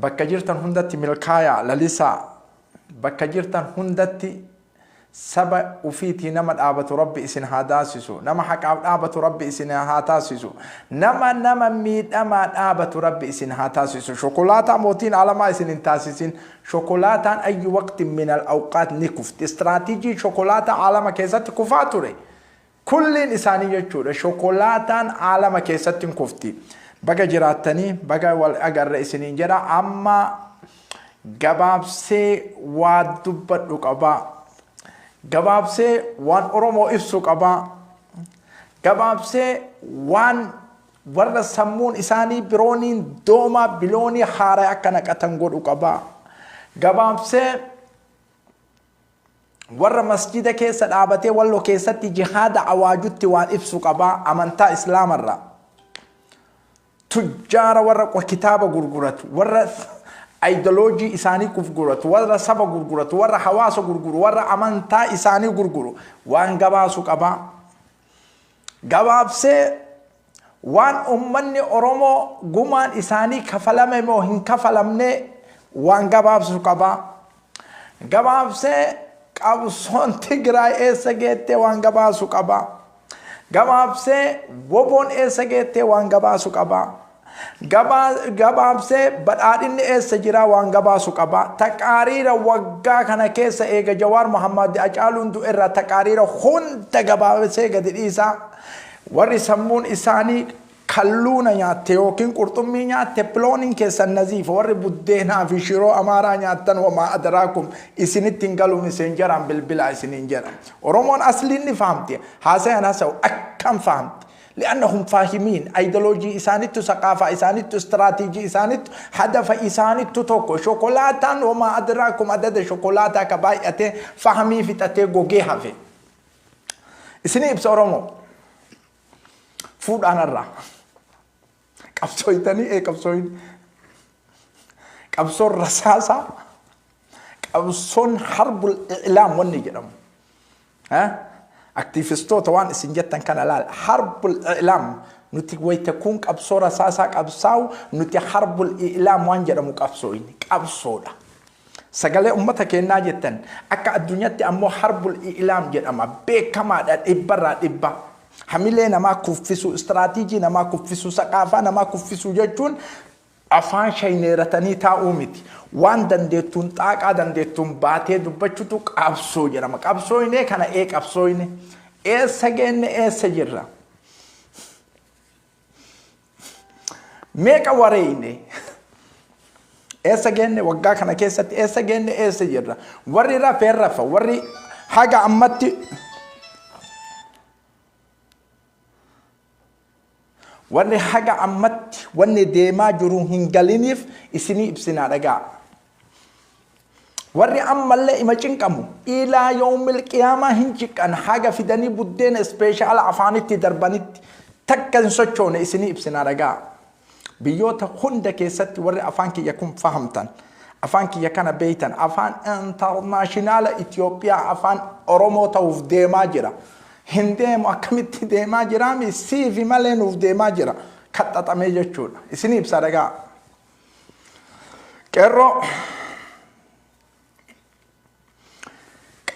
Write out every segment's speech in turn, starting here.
Bakka jirtan hundatti milkaayaa, lalisaa. Bakka jirtan hundatti saba ufiitii nama dhaabatu Rabbi isin haa taasisu. Nama haqaaf dhaabatu Rabbi isin haa taasisu. Nama nama miidhamaa dhaabatu Rabbi isin haa taasisu. Shokolaataa mootiin alamaa isin hin taasisin. Shokolaataan ayyu waqtin minal awqaat ni kufti. Istiraatiijii shokolaataa alama keessatti kufaa ture. Kulliin isaanii jechuudha. Shokolaataan alama keessatti hin kufti. Baga jiraattanii, baga wal agarre isiniin jedha. Amma gabaabsee waa dubbadhu qabaa. Gabaabsee waan Oromoo ibsu qabaa. Gabaabsee waan warra sammuun isaanii birooniin doomaa biloonii haaraa akka naqatan godhu qabaa. Gabaabsee warra masjida keessa dhaabatee Wallo keessatti jihaada awaajutti waan ibsu qabaa, amantaa Islaamarraa. Tujjaara warra kitaaba gurguratu, warra aayidoloojii isaanii gurguratu, warra saba gurguratu, warra hawaasa gurguru, warra amantaa isaanii gurguru waan gabaasu qabaa. Gabaabsee waan ummanni Oromoo gumaan isaanii kafalame moo hin kafalamne waan gabaabsu qabaa. Gabaabsee qabsoon Tigraay eessa geettee waan gabaasu qabaa. Gabaabsee woboon eessa geettee waan gabaasu qabaa. Gabaabsee badhaadhinni eessa jiraa waan gabaasu qabaa. Taqaariira waggaa kana keessa eega Jawaar Mohammad Hacaaluun du'e irraa taqaariira hunda gabaabsee gadi dhiisaa. Warri sammuun isaanii kalluuna nyaatte yookiin qurxummii nyaatte pilooniin keessan naziifa. Warri buddeenaa fi shiroo Amaaraa nyaattan homaa adaraakum isinitti hin galu, miseenjaraan bilbilaa isiniin jedha. Oromoon asliin ni fahamti. Haasayan haasa'u akkam fahamti. Li'annahum faahimiin aayidoloojii isaanittu, saqaafaa isaanittu, istiraatiijii isaanittu, hadafa isaanittu tokko. Shokolaataan homaa adaraakum adada shokolaataa ka baay'atee fahamii fixatee gogee hafe. Isinii ibsa Oromoo. Fuudhaan irraa. Qabsooytanii ee qabsooyin. Qabsoon rasaasaa, qabsoon harbul i'laam wanni jedhamu. Aktiivistoota waan isin jettan kana laal. Harbul i'laam nuti wayita kun qabsoo rasaasaa qabsaa'u, nuti harbul i'laam waan jedhamu qabsooyini. Qabsoodha. Sagalee ummata keenyaa jettan, akka addunyaatti ammoo harbul i'laam jedhama. Beekamaadha dhibbarraa dhibba. Hamilee namaa kuffisuu, istiraatiijii namaa kuffisuu, saqaafaa namaa kuffisuu jechuun afaan shayneeratanii taa'uu miti. Waan dandeettuun, xaaqaa dandeettuun baatee dubbachuutu qabsoo jedhama. Qabsooyne kana ee qabsooyne. Eessa geenne, eessa jirra? Meeqa wareeyne? Eessa geenne waggaa kana keessatti, eessa geenne, eessa jirra? Warri rafee rafa, warri haga ammatti warri haga ammatti wanni deemaa jiru hin galiniif isinii ibsinaa dhagaa. Warri ammallee ima cinqamu ilaa yoomil qiyaamaa hin ciqqan, haga fidanii buddeena ispeeshaala afaanitti darbanitti takka hin sochoone isinii ibsinaa dhagaa. Biyyoota hunda keessatti warri afaan kiyya kun fahamtan, afaan kiyya kana beeytan, afaan intarnaashinaala Itoophiyaa afaan Oromoo ta'uuf deemaa jira. Hin deemu, akkamitti deemaa jiraami, siifi malee nuuf deemaa jira. Kaxxaxamee jechuudha. Isinii ibsaa dhagaa. Qeerroo,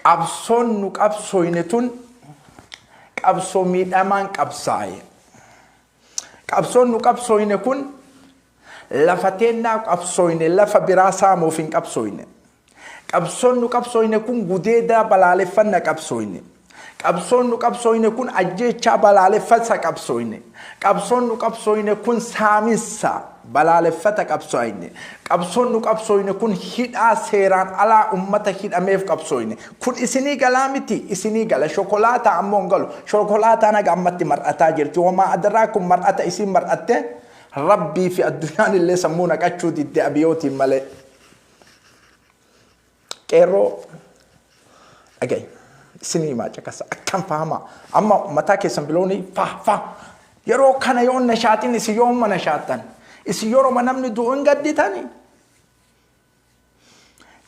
qabsoon nu qabsooyne tun qabsoo miidhamaan qabsaa'e. Qabsoon nu qabsooyne kun lafa teennaa qabsooyne, lafa biraa saamuuf hin qabsooyne. Qabsoon nu qabsooyne kun gudeedaa balaaleffanna qabsooyne. Qabsoon nu qabsooyne kun ajjeechaa balaaleffata qabsooyne. Qabsoon nu qabsooyne kun saaminsa balaaleffata qabsooyne. Qabsoon nu qabsooyne kun hidhaa seeraan alaa ummata hidhameef qabsooyne. Kun isinii galaa miti, isinii gala. Shokolaataa ammoo hin galu. Shokolaataan haga ammatti mar'ataa jirti. Wamaa adaraa kun mar'ata isiin mar'atte Rabbii fi addunyaan illee sammuu naqachuu didde abiyootiin malee. Qeerroo, dhaga'i. Isinii himaa, caqasa. Akkam fahamaa. Amma mataa keessan biloonii fa fa. Yeroo kana yoo nashaaxin isin yoomuma nashaaxxan. Isin yeroo namni du'u hin gadditani.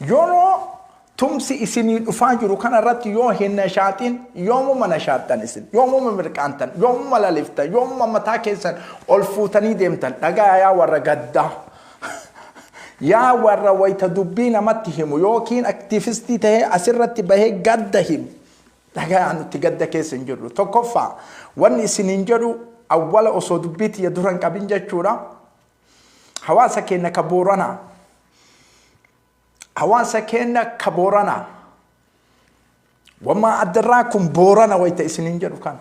Yeroo tumsi isinii dhufaa jiru kana irratti yoo hin nashaaxin yoomuma nashaaxxan isin. Yoomuma mirqaantan. Yoomuma laliftan. Yoomuma mataa keessan ol fuutanii deemtan. Dhagaa yaa warra gaddaa. Yaa warra wayta dubbii namatti himu yookiin aktiivistii tahee asirratti bahee gadda himu. Dhagayaa, nuti gadda keessa hin jirru. Tokkoffaa, wanni isiniin jedhu awwala osoo dubbii tiyya dura hin qabin jechuudha. Hawaasa keenya ka Booranaa. Hawaasa keenya ka Booranaa. Wammaa addarraa kun Boorana wayta isiniin jedhu kana.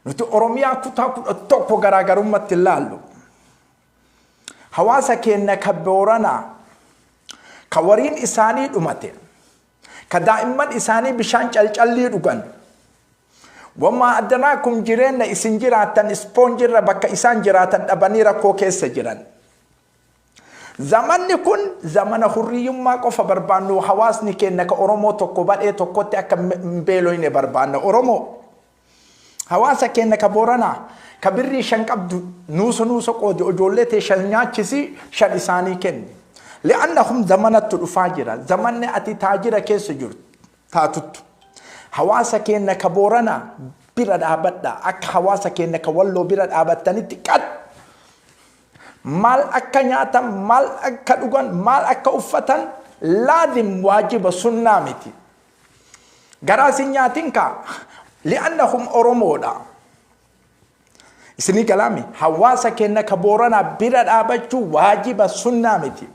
Nuti Oromiyaa kutaa 11 garaagarummaatti hin laallu. Hawaasa keenya ka Booranaa ka wariin isaanii dhumate, ka daa'imman isaanii bishaan calcallii dhugan. Wammaa addanaa kun jireenya isin jiraattan ispoonjirra bakka isaan jiraatan dhabanii rakkoo keessa jiran. Zamanni kun zamana hurriyyummaa qofa barbaannu. Hawaasni keenya ka Oromoo tokko badhee tokkotti akka hin beeloyne barbaanna. Oromoo, hawaasa keenya ka Booranaa ka birrii 5 qabdu nuusa nuusa qoodi, ijoollee tee shan nyaachisi, shan isaanii kenni. Li'annahum zamanattu dhufaa jira. Zamanni ati taajira keessa jirtu taatuttu. Hawaasa keenya ka Booranaa bira dhaabadha. Akka hawaasa keenya ka Walloo bira dhaabattanitti qad. Maal akka nyaatan, maal akka dhugan, maal akka uffatan laazim waajiba sunnaa miti. Garaa sin nyaatin kaa. Li'annahum Oromoodha. Isinii galaami, hawaasa keenya ka Booranaa bira dhaabachuu waajiba, sunnaa miti.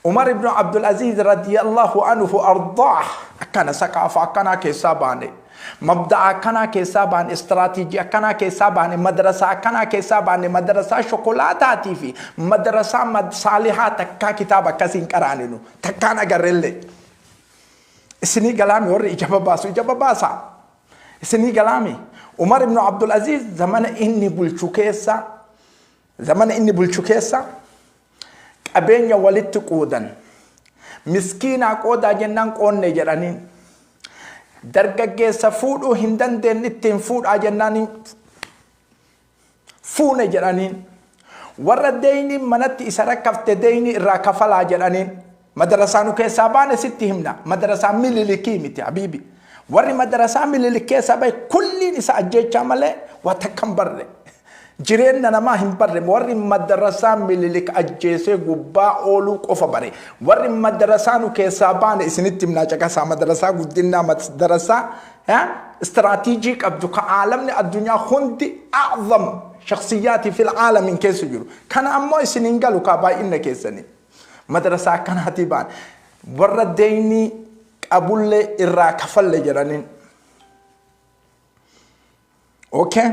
Umar ibn Abdul Aziz radiyallahu anhu ardaah akkana saqaafa akkanaa keessaa baane. Mabda'a akkanaa keessaa baane, istiraatiijii akkanaa keessaa baane, madrasaa akkanaa keessaa baane, madrasaa shokolaataatii fi madrasaa saalihaa takkaa kitaaba akkasii hin qaraaninu. Takkaan agarrellee. Isinii galaami, warri ija babaasu ija babaasaa. Isinii galaami. Umar ibn Abdul Aziz zamana inni bulchu keessa qabeenya walitti qoodan. Miskiinaa qoodaa jennaan qoonne jedhaniin. Dargaggeessa fuudhuu hin dandeenye ittiin fuudhaa jennaan fuune jedhaniin. Warra deeyniin manatti isa rakkafte deeynii irraa kafalaa jedhaniin. Madarasaa nu keessaa baane sitti himna. Madarasaa Mililikii miti, habiibi. Warri madarasaa Mililik keessaa bahe kulliin isa ajjeechaa malee waa takka hin barre. Jireenya namaa hin barre. Warri madarasaa Mililik ajjeesee gubbaa ooluu qofa bare. Warri madarasaa nu keessaa baane isinitti himnaa, caqasaa. Madarasaa guddinaa, madarasaa istiraatiijii qabdu ka aalamni addunyaa hundi a'zam shakhsiyyaatii fil aalamiin keessa jiru. Kana ammoo isin hin galu kaa baay'ina keessanii. Madrasaa akkanaatii ba'an. Warra deeynii qabullee irraa kafalle jedhaniin. Okay.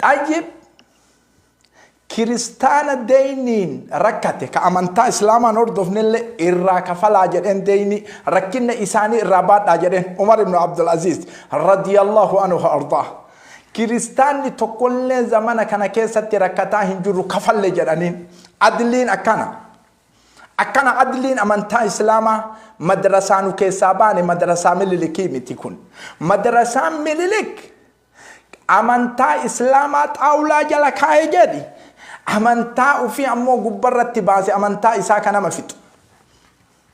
Xayyib, kiristaana deeyniin rakkate ka amantaa islaamaan hordofnellee irraa kafalaa jedheen, deeynii rakkinna isaanii irraa baadhaa jedheen Umar ibn Abdul Aziz radiyallahu anhu ardaa. Kiristaanni tokkollee zamana kana keessatti rakkataa hin jiru, kafalle jedhaniin. Adliin akkana. Akkana adliin amantaa islaamaa. Madrasaa nu keessaa baane madrasaa Mililikii miti kun. Madrasaan Mililik amantaa islaamaa xaawulaa jala kaa'e jedhi. Amantaa ofii ammoo gubbarratti baase, amantaa isaa ka nama fixu.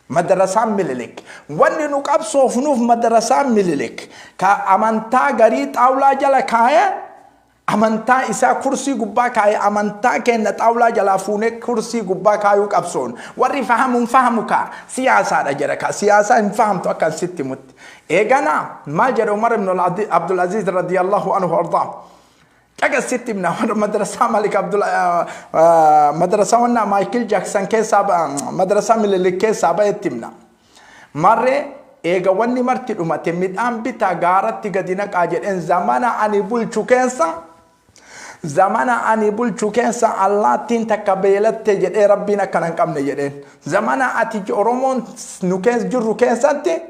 Madrasaan Mililik. Wanni nu qabsoofnuuf madrasaan Mililik ka amantaa garii xaawulaa jala kaa'e, amantaa isaa kursii gubbaa kaa'e, amantaa keenya xaawulaa jalaa fuunee kursii gubbaa kaayuu qabsoon. Warri fahamu hin fahamu kaa, siyaasaadha jedha kaa, siyaasaa hin fahamtu akka sitti mutti. Eeganaa maal jedha Umar ibn Abdul Aziz radiyallahu anhu ardaa? Caqasitti himna, warra madrasaa Malik Abdul madrasaa wanna Michael Jackson keessaa, madrasaa Mililik keessaa bahetti himna. Marree eega wanni marti dhumate, midhaan bitaa gaaratti gadi naqaa jedheen. Zamana ani bulchu keessa allaattiin takka beelatte jedhee rabbiin akkana hin qabne jedheen. Zamana ati Oromoon nu keessa jirru keessatti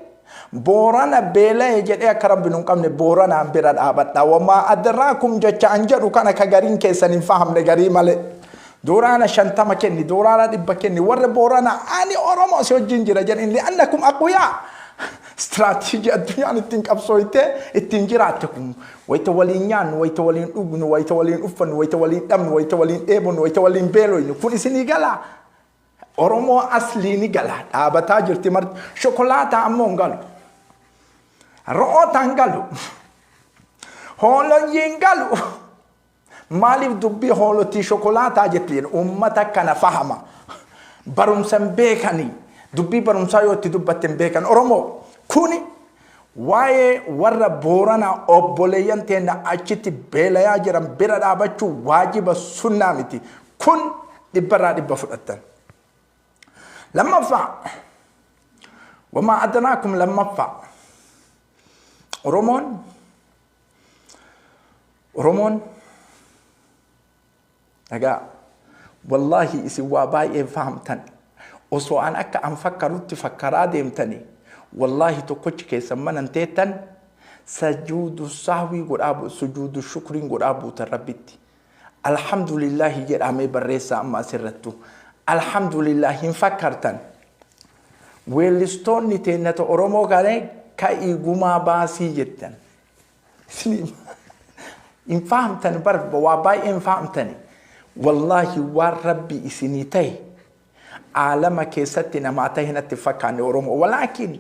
Boorana beela'e jedhee akka rabbi nu hin qabne, Booranaan bira dhaabadha. Wamaa adraakum jecha an jedhu kana ka gariin keessan hin fahamne garii malee. Dooraana 50 kenni, dooraana 100 kenni, warra Boorana ani Oromoo si wajjin jira jedhin, li'annakum aqwiyaa. Istiraatiijii addunyaan ittiin qabsooytee ittiin jiraatte kun wayita waliin nyaannu, wayita waliin dhugnu, wayita waliin uffannu, wayita waliin dhabnu, wayita waliin dheebonnu, wayita waliin beeloynu kun isinii galaa. Oromoo aslii ni gala, dhaabataa jirti marti. Shokolaataa ammoo hin galu. Ro'oota hin galu. Hooloyyii hin galu. Maaliif dubbii hoolotii shokolaataa jettiin uummata kana fahama. Barumsan beekanii dubbii barumsaa yoo itti dubbatte hin beekan. Oromoo kuni waa'ee warra Booranaa obboleeyyan teenna achitti beelayaa jiran bira dhaabachuu waajiba sunnaa miti. Kun dhibbarraa dhibba fudhattan. Lammaffaa, wamaa adraakum lammaffaa, Oromoon dhagaa, wallaahi isin waa baay'ee fahamtan. Osoo an akka an fakkarutti fakkaraa deemtanii, wallaahi tokkochi keessan manan teettan sajuudu sahwii godhaa, sujuudu shukriin godhaa buutan Rabbitti. Alhamdulillahi jedhamee barreessaa amma asirrattu. Alhamdulillah hin fakkartan. Weellistoonni teennata Oromoo kana ka'ii gumaa baasii jettan. Hin fahamtan bar, waa baay'ee hin fahamtani. Wallaahi waan Rabbi isinii ta'e aalama keessatti namaa ta'e natti fakkaanne Oromoo. Walaakin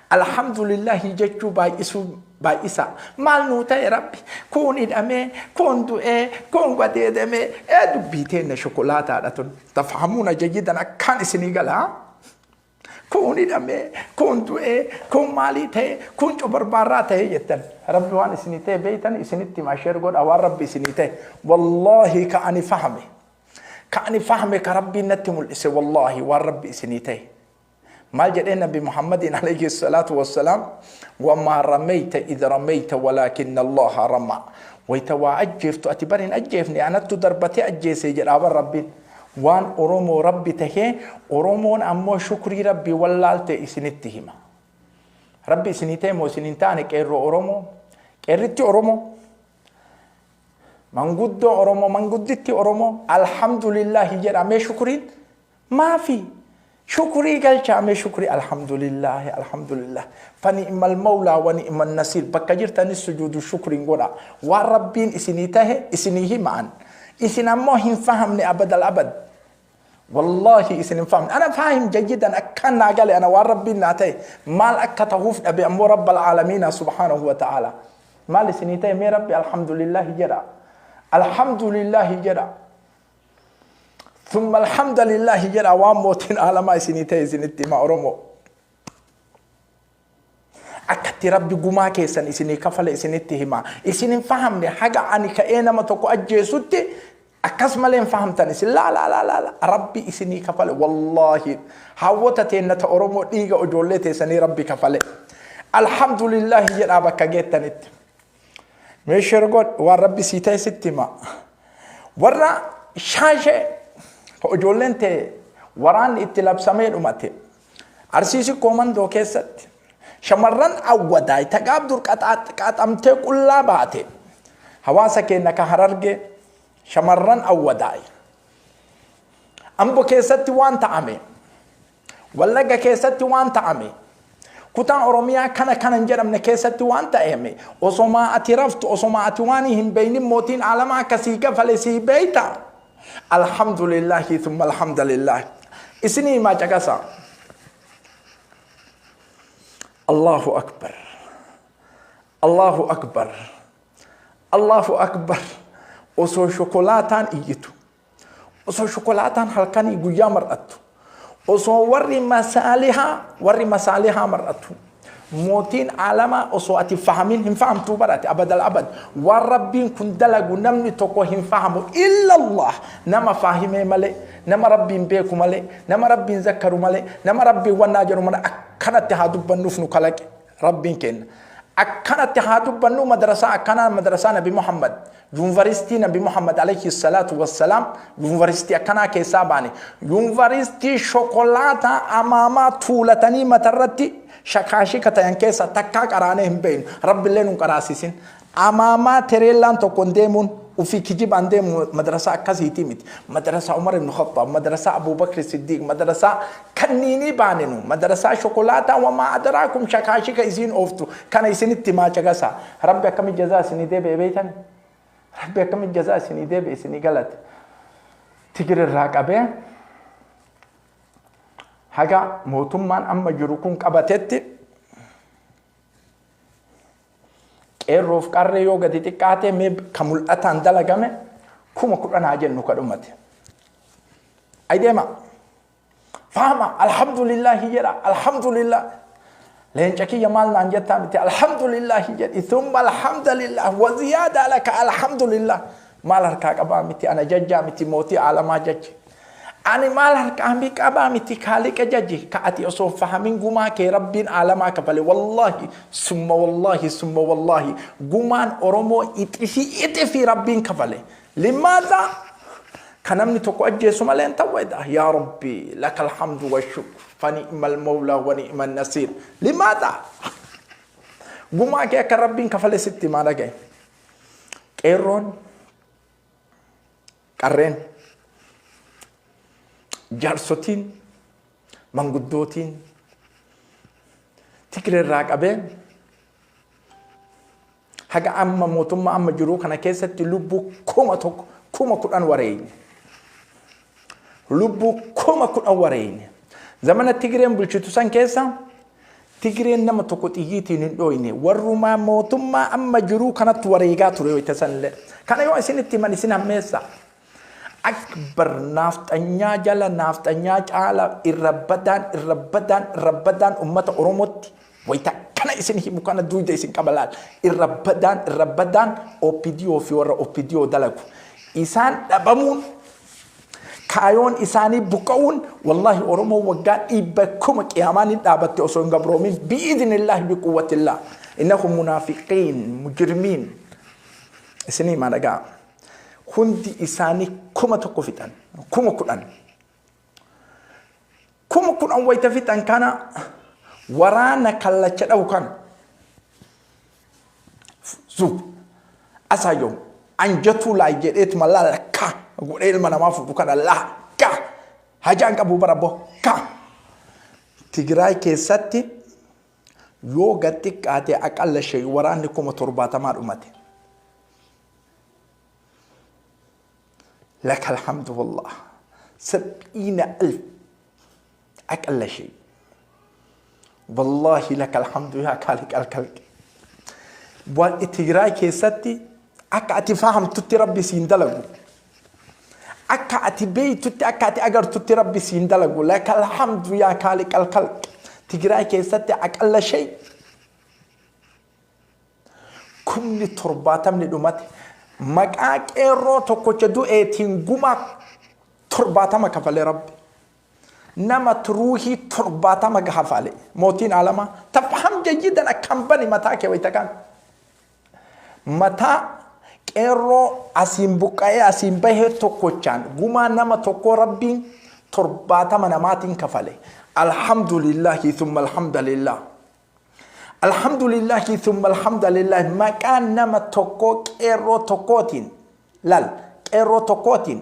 alhamdulillahi jechuu baay'isuu baay'isa. Maal nuu ta'e Rabbi? Kun hidhamee, kun du'ee, kun gadeedamee, ee dubbii teenna shokolaataadha tun. Tafhamuuna jayyidan akkaan isinii galaa. Kun hidhamee, kun du'ee, kun maalii ta'e, kun cobarbaarraa ta'e jettan. Rabbi waan isinii ta'e beeytan isinitti himaa, share godha waan Rabbi isinii ta'e. Wallaahi ka ani fahame. Ka ani fahame ka Rabbiin natti mul'ise wallaahi waan Rabbi isinii ta'e. Maal jedhee Nabi Muhammadiin alayhi salaatu wassalaam? Wamaa rameyta id rameyta walaakinna Allaha rama. Wayta waa ajjeeftu ati bar hin ajjeefne, anattu darbatee ajjeese jedhaa bar Rabbiin. Waan Oromoo Rabbi tahee Oromoon ammoo shukrii Rabbi wallaalte isinitti hima. Rabbi isinii ta'e moo isin hin taane qeerroo Oromoo? Qeerritti Oromoo? Manguddoo Oromoo, mangudditti Oromoo, alhamdulillahi jedhamee shukriin maafi? Shukrii galchaamee shukrii, alhamdulillahi, alhamdulillah. Fani'mal mawlaa wa ni'man nasiir. Bakka jirtanis sujuudu shukriin godha. Waan Rabbiin isinii tahe isinii hima'an. Isin ammoo hin fahamne abadal abad. Wallaahi isin hin fahamne. Ana faahim jayyidan akkaan naa gale ana waan Rabbiin naa ta'e maal akka tahuuf dhabe ammoo Rabbal aalamiina subhaanahu wa ta'ala. Maal isinii ta'e mee Rabbi? Alhamdulillahi jedha. Alhamdulillahi jedha. Thumma alhamdulillahi jedha waan mootiin aalamaa isinii ta'e isinitti hima Oromoo. Akkatti Rabbi gumaa keessan isinii kafale isinitti hima. Isin hin fahamne haga ani ka'ee nama tokko ajjeesutti akkas malee hin fahamtan isin laa laa laa laa Rabbi isinii kafale wallaahi. Hawwata teennata Oromoo dhiiga ijoollee teessanii Rabbi kafale. Alhamdulillahi jedhaa bakka geettanitti. Mee share godh waan Rabbi sii ta'e sitti hima. Warra shaashee ijoolleen ta'e waraanni itti labsamee dhumate. Arsiisi koomandoo keessatti shamarran awwadaay tagaaf dur qaxamtee qullaa baate. Hawaasa keenya ka Harargee shamarran awwadaay. Ambo keessatti waan ta'ame, Wallagga keessatti waan ta'ame, kutaa Oromiyaa kana kana hin jedhamne keessatti waan ta'ame, osomaa ati raftu, osomaa ati waan hin beeynin mootiin aalamaa akka sii kafale sii beeyta. Alhamdulillahi thumma alhamdulillahi. Isinii himaa caqasa. Allahu akbar. Allahu akbar. Allahu akbar. Osoo shokolaataan iyyitu. Osoo shokolaataan halkanii guyyaa mar'attu. Osoo warri masaalihaa mar'atu. Mootiin aalamaa osoo ati fahamin hin fahamtuu barate abadal abad. Waan Rabbiin kun dalagu namni tokko hin fahamu illa Allah. Nama faahimee malee, nama Rabbiin beeku malee, nama Rabbiin zakkaru malee, nama Rabbiin wannaa jedhu malee. Akkanatti haa dubbannuuf nu kalaqe Rabbiin kenna. Akkanatti haa dubbannu madrasaa akkanaa, madrasaa Nabi Muhammad, yuunivarsiitii Nabi Muhammad alayhi salaatu wassalaam, yuunivarsiitii akkanaa keessaa baane. Yuunivarsiitii shokolaataa amaamaa tuulatanii matarratti shakaashika ta'an keessa takkaa qaraanee hin beeknu. Rabbillee nun qaraasisin. Amaamaa tereellaan tokko hin deemuun ufii kijibaan deemu madrasaa akkasiitii miti. Madrasaa Umar ibn Khattab, madrasaa Abu Bakr Siddiq, madrasaa kanniinii baanenu, madrasaa shokolaataa wamaa adaraakum shakaashika isiin ooftu kana isinitti himaa caqasaa. Rabbi akkami jazaa isinii deebi'e beeytan? Rabbi akkami jazaa isinii deebi'e isinii galate? Tigir irraa qabee haga mootummaan amma jiru kun qabatetti Qeerroof qarree yoo gadi xiqqaate mee ka mul'ataan dalagame 10,000 haa jennu ka dhumate. Ay deema. Fahama alhamdulillahi jedha alhamdulillah. Leenca kiyya maal naan jettaa miti alhamdulillahi jedhi thumma alhamdulillah wa ziyaada laka alhamdulillah. Maal harkaa qabaa miti ana jajjaa miti mootii aalamaa jajji. Ani maal harkaa qabaa miti kaaliqa jajji ka ati osoo fahamin gumaa kee rabbiin aalamaa kafale wallahi summa wallahi summa wallahi gumaan Oromoo ixifii ixifii rabbiin kafale. Limaadha ka namni tokko ajjeesu malee hin ta'u edha. Yaa Rabbi laka alhamdu wa shukr fa ni'mal mawla wa ni'man nasiir. Limaadha gumaa kee akka rabbiin kafale sitti himaa dhagaye. Qeerroon qarreen jaarsotiin manguddootiin Tigree irraa qabee haga amma mootummaa amma jiruu kana keessatti lubbuu 1000 10,000 wareeyne. Lubbuu 10,000 wareeyne. Zamana Tigreen bulchitu san keessa Tigreen nama tokko xiyyiitiin hin dhooyne. Warrumaa mootummaa amma jiruu kanatti wareegaa ture wayita sanillee. Kana yoo isinitti himan isin hammeessa. Akbar naafxanyaa jala naafxanyaa caala irra badaan irra badaan irra badaan ummata Oromootti wayita kana isin himu kana duuda isin qaba laal irra badaan irra badaan OPDO fi warra OPDO dalagu isaan dhabamuun kaayoon isaanii buqqa'uun wallahi Oromoo waggaa 100,000 qiyaamaan hin dhaabatte osoo hin gabroomin bi'idhnillaahi biquwwatillah innahum munaafiqiin mujrimiin isin himaa dhagaa. Hundi isaanii 1000 fixan. 10,000. 10,000 wayita fixan kana waraana kallacha dhahu kana. Zuub. Asaayyoo anjatuu laay jedheetuma laala ka godhee ilma namaa fuudhu kana laa ka hajaan qabu bara boo ka. Tigraay keessatti yoo gad xiqqaate aqalla shay waraanni 70,000 dhumate. لك الحمد والله 70,000 أقل شيء والله لك الحمد يا خالق الخلق. Tigraay keessatti akka ati fahamtutti rabbi siin dalagu akka ati beeytutti akka ati agartutti rabbi siin dalagu لك الحمد يا خالق الخلق. Tigraay keessatti أقل شيء 70,000 dhumate. Maqaa qeerroo tokkocha du'eetiin gumaa 70 kafale rabbi. Nama ruuhii 70 kafale mootiin alamaa. Tafaham jayyidan akkam bani mataa kee wayita kan. Mataa qeerroo asiin buqqa'ee asiin bahee tokkochaan gumaa nama tokkoo rabbiin 70 namaatiin kafale. Alhamdulillahi thumma alhamdulillah. Alhamdulillahi thumma alhamdulillah maqaa nama tokkoo qeerroo tokkootiin lal qeerroo tokkootiin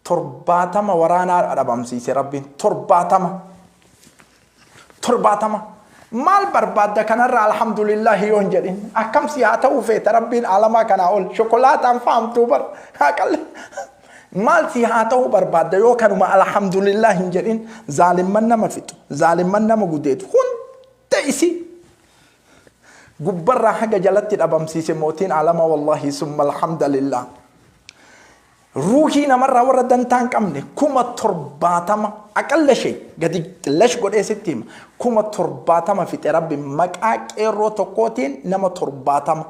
70 waraanaa dhabamsiise rabbiin 70. 70. Maal barbaadda kanarra alhamdulillahi yoo hin jedhin akkam si haa ta'uu feeta rabbiin alamaa kanaa ol shokolaataan faamtuu bar aqal maal si haa ta'uu barbaadda yoo kanuma alhamdulillah hin jedhin zaalimman nama fixu zaalimman nama gudeetu hunda isi gubbarraa haga jalatti dhabamsiise mootiin alamaa wallahi summa alhamdulillah. Ruuhii namarraa warra dantaa hin qabne 70,000 aqalla shay gadi lash godhee sitti hima 70,000 fixe rabbi maqaa qeerroo tokkootiin nama 70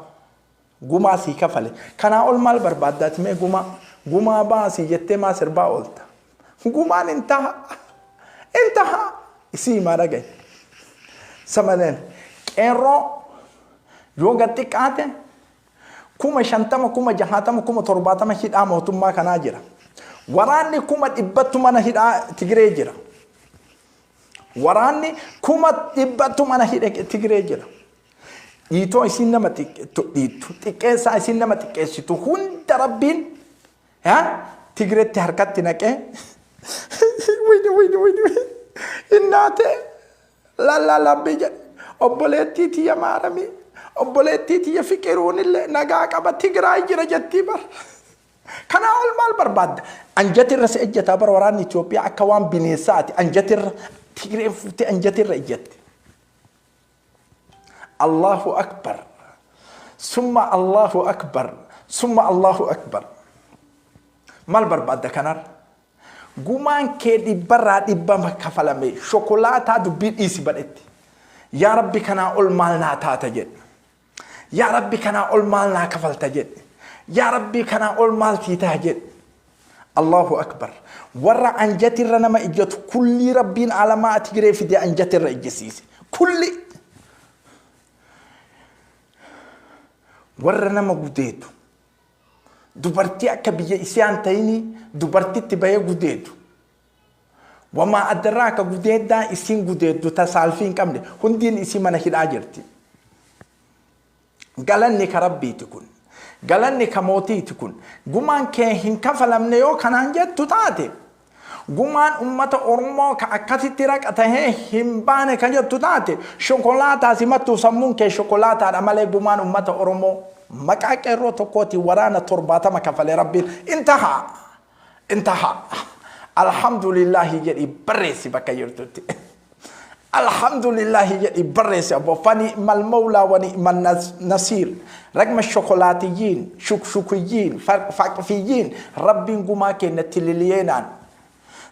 gumaa sii kafale. Kanaa ol maal barbaaddaati mee gumaa gumaa baasii jettee maa sirbaa oolta gumaan intaha intaha isii himaa dhagaye. Samaleen qeerroo yoo gad xiqqaate 50,000 60,000 70,000 hidhaa mootummaa kanaa jira. Waraanni 100,000 mana hidhaa Tigree jira. Waraanni 100,000 mana hidha Tigree jira. Dhiitoo isin nama dhiittu xiqqeessaa isin nama xiqqeessitu hunda rabbiin Tigreetti harkatti naqee wayni wayni wayni innaate lallaa labbii jedhe obboleettii tiyya maaramii obboleettii tiyya fiqiruun illee nagaa qaba Tigraay jira jettii bar. Kanaa ol maal barbaadda? Anjatirra si ejjataa bara waraanni Itoophiyaa akka waan bineensaati anjatirra Tigreen fuutee anjatirra ejjatti. Allahu Akbar. Summa Allahu akbar. Summa Allahu akbar. Maal barbaadda kanarra? Gumaan kee dhibbarraa dhibbama kafalame shokolaataa dubbii dhiisi badhetti. Yaa Rabbi, kanaa ol maal naa taata jedhe. Yaa Rabbi, kanaa ol maal naa kafalta jedhe. Yaa Rabbi, kanaa ol maal sii taha jedhe. Allahu akbar. Warra anjatirra nama ijjatu kullii Rabbiin alamaa ati giree fidee anjatirra ijjisiise. Kulli. Warra nama gudeedu. Dubartii akka biyya isaan ta'inii dubartitti bahee gudeedu. Wamaa addarraa akka gudeeddaa isiin gudeeddu tasaalfii hin qabne hundiin isii mana hidhaa jirti. Galanni ka Rabbiiti kun. Galanni ka mootiiti kun. Gumaan kee hin kafalamne yoo kanaan jettu taate, gumaan ummata Oromoo ka akkasitti raqa tahee hin baane ka jettu taate, shokolaataa simattuu sammuun kee shokolaataadha malee gumaan ummata Oromoo maqaa qeerroo tokkootiin waraana 70 kafale Rabbiin intahaa. Intahaa. Alhamdulillahi jedhi barreessi bakka jirtutti. Alhamdulillahi jedhi barreessi abbo. Fani'mal mawlaa wa ni'mal nasiir. Ragma shokolaatiyyiin, shukshukiyiin, faqfiyyiin Rabbiin gumaa keenya tililiyeenaan.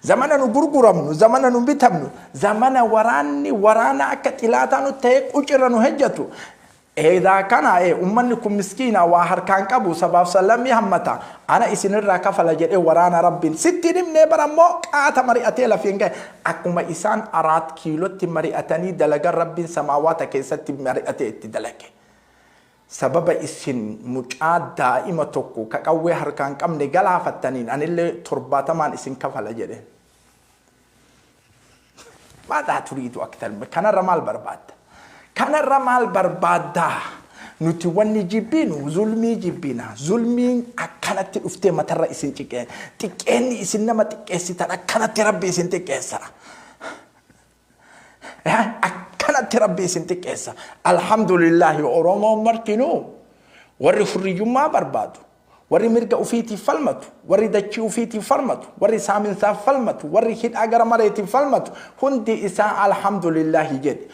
Zamana nu gurguramnu, zamana nu bitamnu, zamana waraanni waraana akka xilaataa nu ta'ee qucirra nu hejjatu. Eedaa kana ee ummanni kun miskiina, waa harkaan qabu, sabaaf sallammii hammata, ana isinirraa kafala jedhee waraana Rabbiin sitti hin himnee bara immoo qaata mari'atee lafiin gahe. Akkuma isaan Araat Kiilotti mari'atanii dalagan Rabbiin samaawaata keessatti mari'atee itti dalage. Sababa isin mucaa daa'ima tokko ka qawwee harkaan qabne galaafattaniin anillee 70n isin kafala jedheen. Maadaa turiidu aktar, kanarra maal barbaadda? Kanarra maal barbaadda? Nuti wanni jibbinu zulmii jibbina. Zulmiin akkanatti dhuftee matarra isin ciqee. Xiqqeenni isin nama xiqqeessitan akkanatti Rabbi isin xiqqeessa. Akkanatti Rabbi isin xiqqeessa. Alhamdulillahi, Oromoon martinuu warri hurriyyummaa barbaadu, warri mirga ufiitiif falmatu, warri dachii ufiitiif falmatu, warri saaminsaaf falmatu, warri hidhaa gara mareetiif falmatu hundi isaa alhamdulillahi jedhe.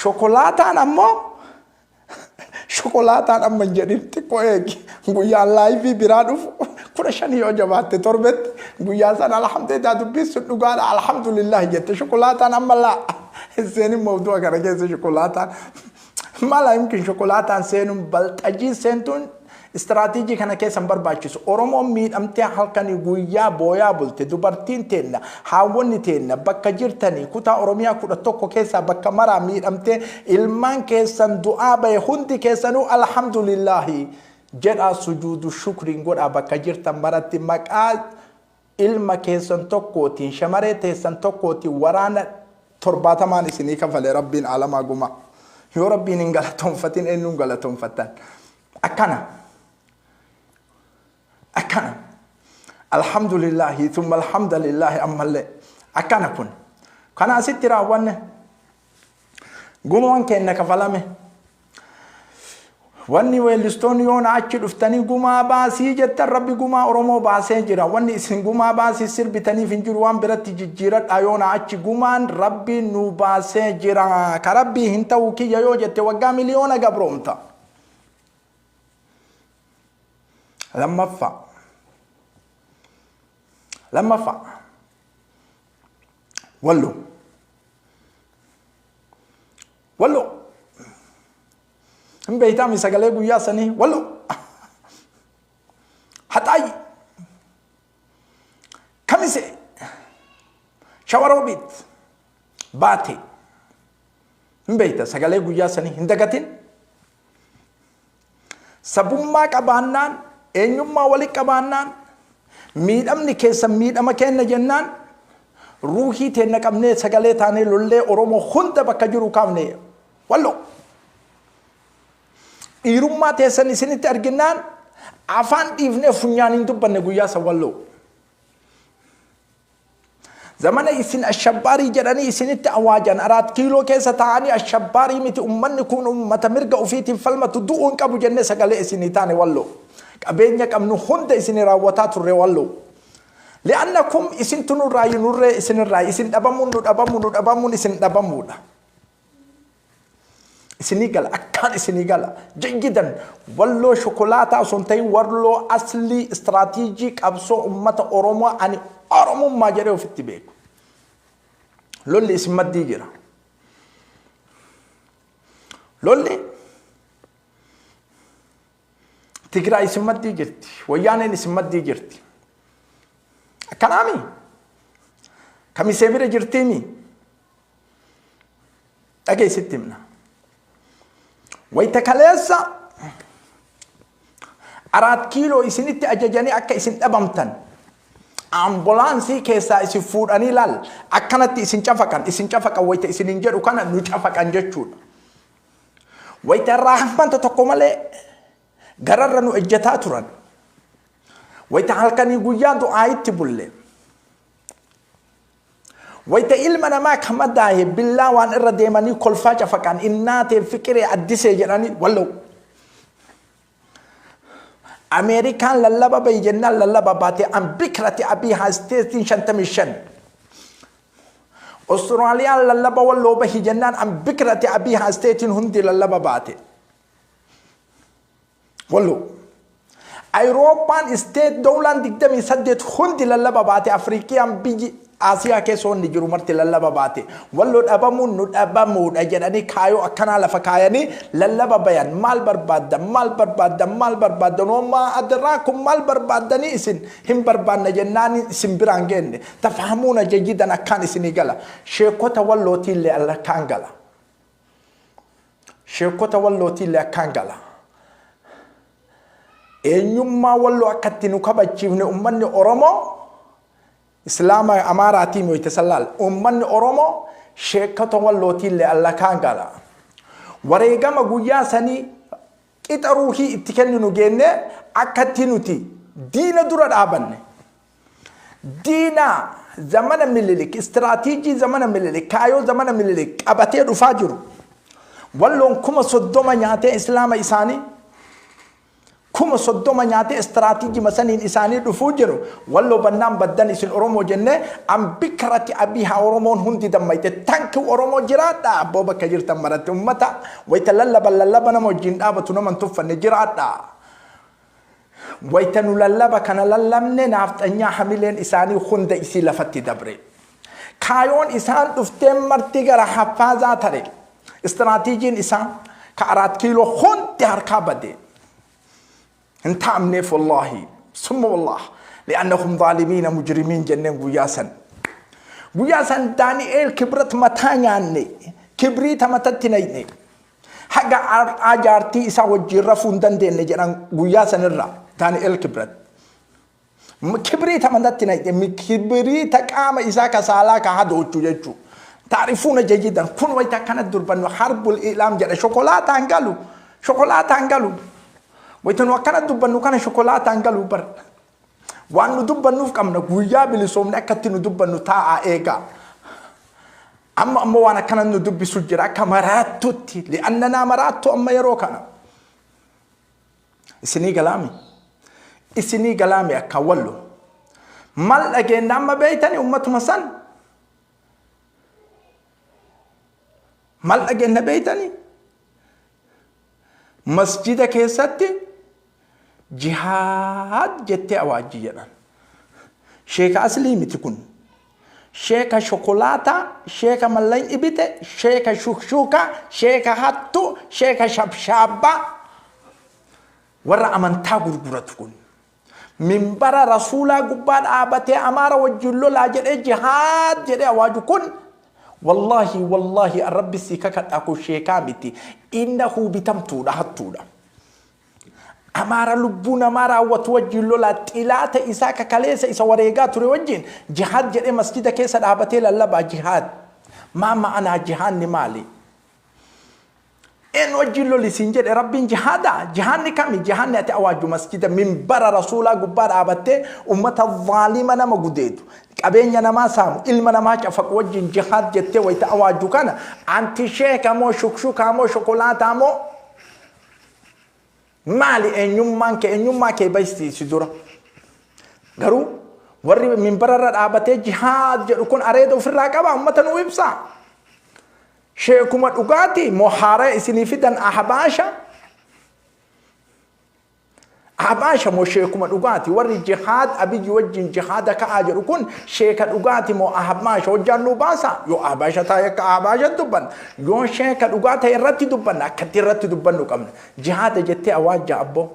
Shokolaataan ammoo shokolaataan amma hin jedhin, xiqqoo eegi. Guyyaan live biraa dhufu 15 yoo jabaatte torbetti guyyaa sana alhamdulillah, dubbiin sun dhugaadha, alhamdulillahi jette. Shokolaataan amma laa hin seenin mawdu'a kana keessa. Shokolaataan mala yumkin shokolaataan seenuun balxajii seentuun istiraatiijii kana keessa hin barbaachisu. Oromoon miidhamtee halkanii guyyaa booyaa bulte. Dubartiin teenna, haawwonni teenna bakka jirtanii kutaa Oromiyaa 11 keessaa bakka maraa miidhamtee ilmaan keessan du'aa bahe hundi keessanuu alhamdulillahi jedhaa, sujuudu shukriin godhaa bakka jirtan maratti. Maqaa ilma keessan tokkootiin, shamaree teessan tokkootiin waraana 70n isinii kafale Rabbiin alamaa gumaa. Yoo Rabbiin hin galatoonfatin eenyuun galatoonfattan? Akkana. Akkana. Alhamdulillahi thumma alhamdulillahi ammallee. Akkana kun. Kana asitti raawwanne. Gumaan keenya kafalame. Wanni weellistoonni yoona achi dhuftanii gumaa baasii jettan, Rabbi gumaa Oromoo baasee jira. Wanni isin gumaa baasii sirbitaniif hin jiru, waan biratti jijjiiradha yoona achi gumaan Rabbi nu baasee jira. Ka Rabbii hin ta'u kiyya yoo jette waggaa miliyoona gabroomta. Lammaffaa. Lammaffaa. Walloo. Walloo. Hin beeytaami sagalee guyyaa sanii? Walloo. Haxaayi. Kamise. Shawaroobiit. Baate. Hin beeyta sagalee guyyaa sanii, hin dagatin. Sabummaa qabaannaan, eenyummaa wali qabaannaan, miidhamni keessan miidhama kenna jennaan, ruuhii teenna qabnee sagalee taanee lollee Oromoo hunda bakka jiru kaafne walloo. Dhiirummaa teessan isinitti arginaan afaan dhiifnee funyaan hin dubbanne guyyaa san walloo. Zamana isin ashabbaarii jedhanii isinitti awaajan Araat Kiiloo keessa taa'anii, ashabbaarii miti, ummanni kun ummata mirga ofiitiin falmatu, du'uu hin qabu jennee sagalee isinii taane walloo. Qabeenya qabnu hunda isinii raawwataa turre walloo. Li'annakum isintu nurraayi, nurree isinirraayi, isin dhabamuun nu dhabamu, nu dhabamuun isin dhabamuudha. Isinii gala, akkaan isinii gala. Jayyidan Walloo shokolaataa osoo hin ta'in Walloo aslii istiraatiijii qabsoo ummata Oromoo ani Oromummaa jedhee ofitti beeku. Lolli isin maddii jira. Lolli Tigraay isin maddii jirti. Wayyaaneen isin maddii jirti. Akkanaami? Kamisee bira jirtiimi? Dhageessitti himna. Wayita kaleessa Araat kiiloo isinitti ajajanii akka isin dhabamtan ambulaansii keessaa isin fuudhanii laal akkanatti isin cafaqan, isin cafaqan wayita isinin jedhu kana nu cafaqan jechuudha. Wayita rahmata tokko malee gararra nu ejjataa turan. Wayita halkanii guyyaa du'aayitti bulle. Wayita ilma namaa ka madaahe billaa waan irra deemanii kolfaa cafaqan innaatee fiqiree addisee jedhanii walloo. Ameerikaan lallaba bahi jennaan lallaba baate an bikrati abii haasteetiin 55. Austraaliyaan lallaba Walloo bahi jennaan an bikrati abii haasteetiin hundi lallaba baate. Walloo. Ayirooppaan isteet dowlaan 28 hundi lallaba baate. Afriikiyaan biyyi Asiyaa keessa wanni jiru marti lallaba baate. Walloo dhabamuun nu dhabamuudha jedhanii kaayoo akkanaa lafa kaayanii lallaba bayan. Maal barbaaddan? Maal barbaaddan? Maal barbaaddan? Homaa adraakum maal barbaaddanii isin hin barbaanna jennaan isin biraan geenne. Tafahamuuna jayyidan akkaan isinii gala. Sheekota Wallootiillee akkaan gala. Sheekota Wallootiillee akkaan gala. Eenyummaa Walloo akka itti nu kabachiifne ummanni Oromoo Islaama Amaaraatii moyte sallaal. Ummanni Oromoo sheekota Wallootiillee allakaan gala. Wareegama guyyaa sanii qixa ruuhii itti kenninu geennee akkatti nuti diina dura dhaabanne. Diina zamana Minilik, istiraatiijii zamana Minilik, kaayoo zamana Minilik qabatee dhufaa jiru. Walloon 30,000 nyaatee Islaama isaanii 30,000 nyaatee istiraatiijima saniin isaanii dhufuu jiru. Walloo bannaan baddan isin Oromoo jennee an bikrati abiihaa Oromoon hundi dammayte tanki Oromoo jiraadha abboo bakka jirtan maratti ummata wayita lallaban lallaba nama wajjin dhaabatu nama hin tuffanne jiraadha. Wayita nu lallaba kana lallabne naafxanyaa hamileen isaanii hunda isii lafatti dabre. Kaayoon isaan dhufteen marti gara haffaazaa tare. Istiraatiijiin isaa ka Araat Kiiloo hundi harkaa bade. Hin taa'amneef wallaahi. Summa wallaah. Li'annahum zaalimiina mujrimiin jenneen guyyaa san. Guyyaa san Daani'eel Kibrat mataa nyaanne. Kibriita matatti nayne. Haga har'aa jaartii isaa wajjin rafuu hin dandeenye jedhan guyyaa sanirraa Daani'el Kibrat. Kibriita matatti naqxe kibriita qaama isaa ka saalaa ka hadoochu jechuu. Taarifuuna jayyidan kun wayita akkana durbannu harbul ilaam jedha shokolaataan galu shokolaataan galu. Wayita nu akkana dubbannu kana shokolaataan galu bar. Waan nu dubbannuuf qabna guyyaa bilisoomne akkatti nu dubbannu taa'aa eegaa. Amma ammoo waan akkana nu dubbisu jira akka maraattutti li'annanaa maraattu amma yeroo kana. Isinii galaami. Isinii galaami akka wallu. Mal dhageenna amma beeytani ummatuma san. Mal dhageenna beeytani. Masjida keessatti jihaad jettee awaajji jedhan. Sheeka aslii miti kun. Sheeka shokolaataa, sheeka mallayni bite, sheeka shukshuukaa, sheeka hattuu, sheeka shabshaabbaa. Warra amantaa gurguratu kun. Minbara rasuulaa gubbaa dhaabatee Amaara wajjin lolaa jedhee jihaad jedhee awaaju kun wallaahi wallaahi rabbi sii kakadhaa kun sheekaa miti innahu bitamtuudha hattuudha. Amaara lubbuu namaa raawwatu wajjin lolaa xilaata isaa kakaleessa isa wareegaa ture wajjin jihaad jedhee masjida keessa dhaabatee lallabaa jihaad. Maa ma'anaa jihaadni maali? Eenyu wajjin loli siin jedhe Rabbiin jihaada? Jihaadni kami? Jihaadni ati awaajju masjida minbara rasuulaa gubbaa dhaabattee ummata zaalima nama gudeedu, qabeenya namaa saamu, ilma namaa cafaqu wajjin jihaad jettee wayita awaajju kana anti sheeka moo shukshukaa moo shokolaataa moo maali eenyummaan kee? Eenyummaa kee baysiisi dura. Garuu warri minbara irra dhaabatee jihaad jedhu kun areeda ofirraa qaba ummata nuu ibsaa. Sheekuma dhugaati moo haaraya isinii fidan ahbaasha? Ahbaasha moo sheekuma dhugaati? Warri jihaad Abiyyi wajjin jihaada ka'aa jedhu kun sheeka dhugaati moo ahbaasha? Hojjaan nuu baasa. Yoo ahbaasha ta'e akka ahbaasha dubbanna. Yoo sheeka dhugaa ta'e irratti dubbanna. Akkatti irratti dubbannu qabna. Jihaada jettee awaajja abboo.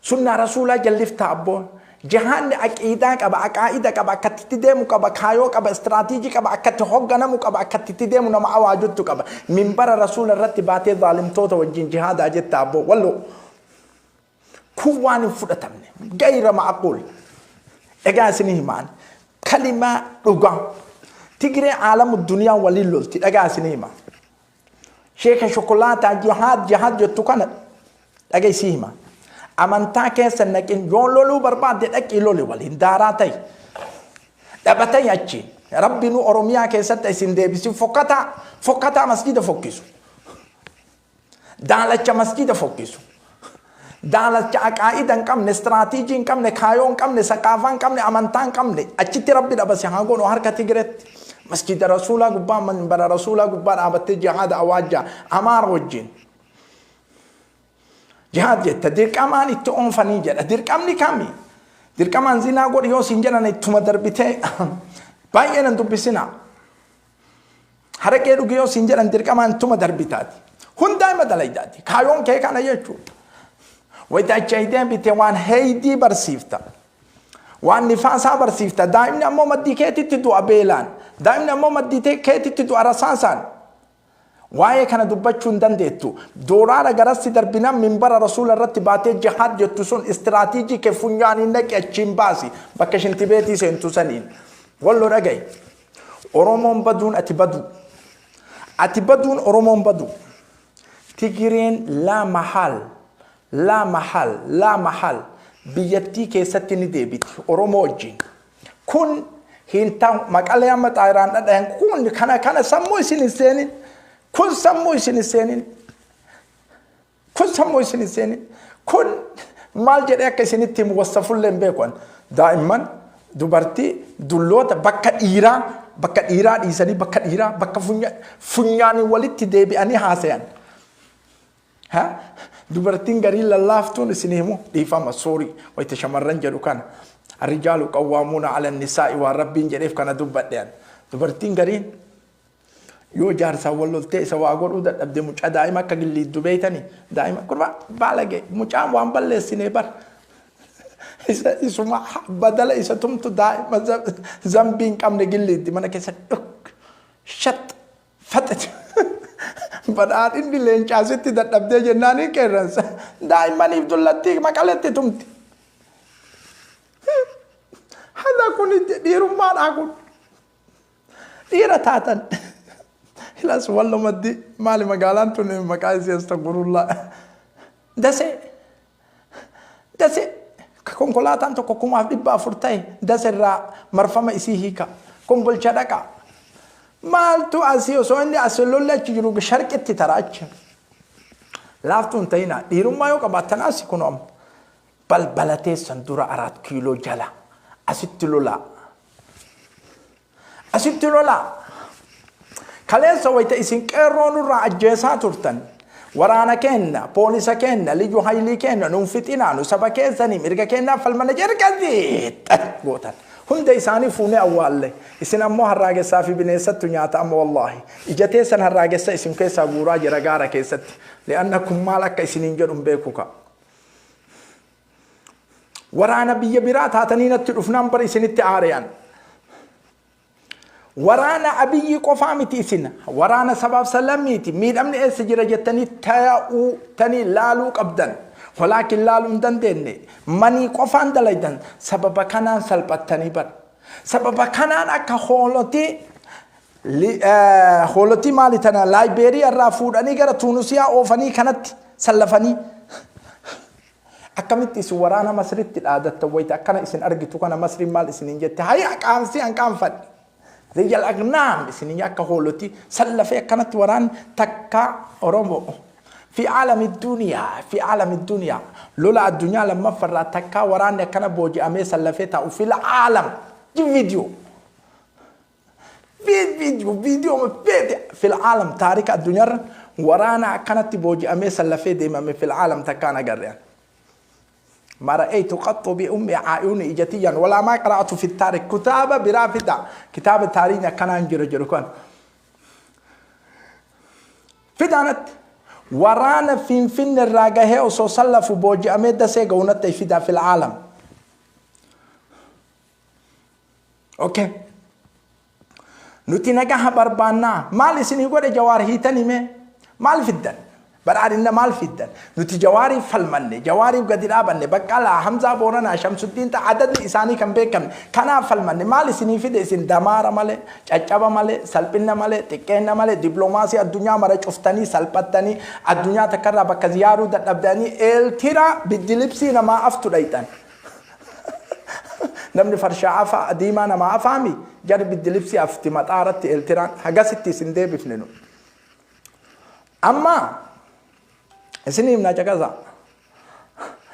Sunnaa rasuulaa jallifta abboo. Jihaadni aqiidaa qaba, aqaa'ida qaba, akkatti itti deemu qaba, kaayoo qaba, istiraatiijii qaba, akkatti hogganamu qaba, akkatti itti deemu nama awaajuttu qaba. Minbara rasuula irratti baatee zaalimtoota wajjin jihaadaa jetta abboo. Walloo. Kun waan hin fudhatamne. Gayra ma'aquul. Egaa isinii himaan. Kalimaa dhugaa. Tigree aalamu duniyaa waliin lolti. Dhagaa isinii hima. Sheeka shokolaataa jihaad jihaad jettu kana dhageessii hima. Amantaa keessa naqin yoo loluu barbaadde dhaqii loli waliin daaraa ta'i. Dhabatay achi. Rabbi nu Oromiyaa keessatti isin deebisi fokkataa fokkataa masjida fokkisu. Daalacha masjida fokkisu. Daalacha aqaa'ida hin qabne, istiraatiijii hin qabne, kaayoo hin qabne, saqaafaa hin qabne, amantaa hin qabne. Achitti Rabbi dhabase haa godhu harka Tigiretti. Masjida Rasuulaa gubbaa manbara Rasuulaa gubbaa dhaabattee jihaada awaajjaa Amaara wajjin. Jihaad jetta dirqamaan itti oonfanii jedha. Dirqamni kami? Dirqamaan zinaa godhi yoo siin jedhan ittuma darbitee baay'ee nan dubbisinaa. Haraqee dhugi yoo siin jedhan dirqamaan ittuma darbitaati. Hundaa ima dalaydaati. Kaayoon kee kana jechuudha. Wayita achi aydee bite waan heeydii barsiifta. Waan nifaasaa barsiifta. Daa'imni ammoo maddii keetitti du'a beelaan. Daa'imni ammoo maddii keetitti du'a rasaasaan. Waa'ee kana dubbachuu hin dandeettu. Dooraara garassi darbinaan minbara rasuula irratti baatee jihaad jettu sun istiraatiijii kee funyaaniin dhaqi achiin baasi. Bakka shintibeetii seentu saniin. Wallo dhaga'i. Oromoon baduun ati baduu. Ati baduun Oromoon baduu. Tigireen laa mahaal laa mahaal laa mahaal biyyattii keessatti ni deebiti Oromoo wajjin. Kun hin ta'u maqalee amma xaayiraan dhadhayan kun kana kana sammuu isin hin seenin. Kun sammuu isin hin seenin. Kun sammuu isin hin seenin. Kun maal jedhee akka isinitti himu wassafullee hin beeku an. Daa'imman, dubartii, dulloota bakka dhiiraa bakka dhiiraa dhiisanii bakka dhiiraa bakka funyaanii walitti deebi'anii haasayan. Ha? Dubartiin gariin lallaaftuun isin himu dhiifama soorii wayita shamarran jedhu kana. Arrijaalu qawwaamuuna ala nisaa'i waan rabbiin jedheef kana dubbadhe an. Dubartiin gariin Yoo jaarsaan wal loltee isa waa godhuu dadhabde mucaa daa'ima akka gilliiddu beeytanii daa'ima kurba baalage mucaan waan balleessinee bar isa isuma badala isa tumtu daa'ima zambii hin qabne gilliiddi mana keessa dhuk shat faxit badhaadhinni leencaa sitti dadhabdee jennaan hin qeerransa daa'immaniif dullattii maqaletti tumti. Hada kun dhiirummaadhaa kun. Dhiira taatan. Hilas wallo maddi maali magaalaan tun maqaa isii astagfurullaa. Dasee. Dasee. Konkolaataan tokko 4,400 ta'e dase irraa marfama isii hiika. Kombolcha dhaqa. Maaltu asii osoo inni as lolli achi jiru sharqitti tara achi. Laaftuu hin ta'inaa. Dhiirummaa yoo qabaattan asi kunoo amma. Balbala teessan dura araat kiiloo jala asitti lolaa. Asitti lolaa. Kaleessa wayita isin qeerroo nurraa ajjeesaa turtan. Waraana keenna, poolisa keenna, liyyu haylii keenna nuun fixinaa nu saba keessanii mirga keennaaf falmana jedhanii gootan. Hunda isaanii fuunee awwaalle. Isin ammoo harraagessaa fi bineensattu nyaata amma wallaahi. Ija teessan harraagessa isin keessaa guuraa jira gaara keessatti. Li'anna kun maal akka isiniin jedhu hin beeku ka. Waraana biyya biraa taatanii natti dhufnaan bar isinitti aari'an. Waraana Abiyyi qofaa miti isin waraana sabaaf salammiiti miidhamni eessa jira jettanii taa'uu tanii laaluu qabdan. Walaakin laaluu hin dandeenye manii qofaan dalaydan sababa kanaan salphattanii bar. Sababa kanaan akka hoolotii Hoolotii maali tana Laayibeeriyaa irraa fuudhanii gara Tuunisiyaa oofanii kanatti sallafanii. Akkamitti isin waraana Masritti dhaadattan wayita akkana isin argitu kana Masriin maal isiniin jette haya qaamsii an qaanfadhe. Zayyal agnaam isiniin akka hoolotii sallafee akkanatti waraanni takka Oromoo. Fi aalami duniyaa fi aalami duniyaa lola addunyaa lammaffarraa takkaa waraanni akkana booji'amee sallafee taa'u fil aalam viidiyoo. Viidiyoo viidiyoo feete fil aalam taarika addunyaarra waraana akkanatti booji'amee sallafee deemame fil aalam takkaan agarre. ما رأيت قط بأم عيوني إجتيا ولا ما قرأت في التاريخ كتابة برافدة كتاب التاريخ كان أنجر جركون فدانت ورانا فين الراجه وصو سلف بوجي أمد سيجونت فدا في العالم. أوكي نتي نجاح بربانا مال سني يقول جوار هيتني ما مال فدان badhaadhina maal fiddan? Nuti Jawaariif falmanne, Jawaariif gadi dhaabanne, Baqqalaa, Hamzaa Booranaa, Shamsuddiin ta'a adadni isaanii kan beekamne kanaaf falmanne. Maal isinii fide? Isin damaara malee, caccaba malee, salphina malee, xiqqeenna malee, dippiloomaasii addunyaa mara cuftanii salphattanii addunyaa takkarraa bakka ziyaaruu dadhabdanii eeltiraa biddilibsii namaa aftu dhayxan. Namni farshaa afaa diimaa namaa afaami jarri biddilibsii afti maxaaratti eeltiraan hagasitti isin deebifne nu. Amma isinii himna caqasa.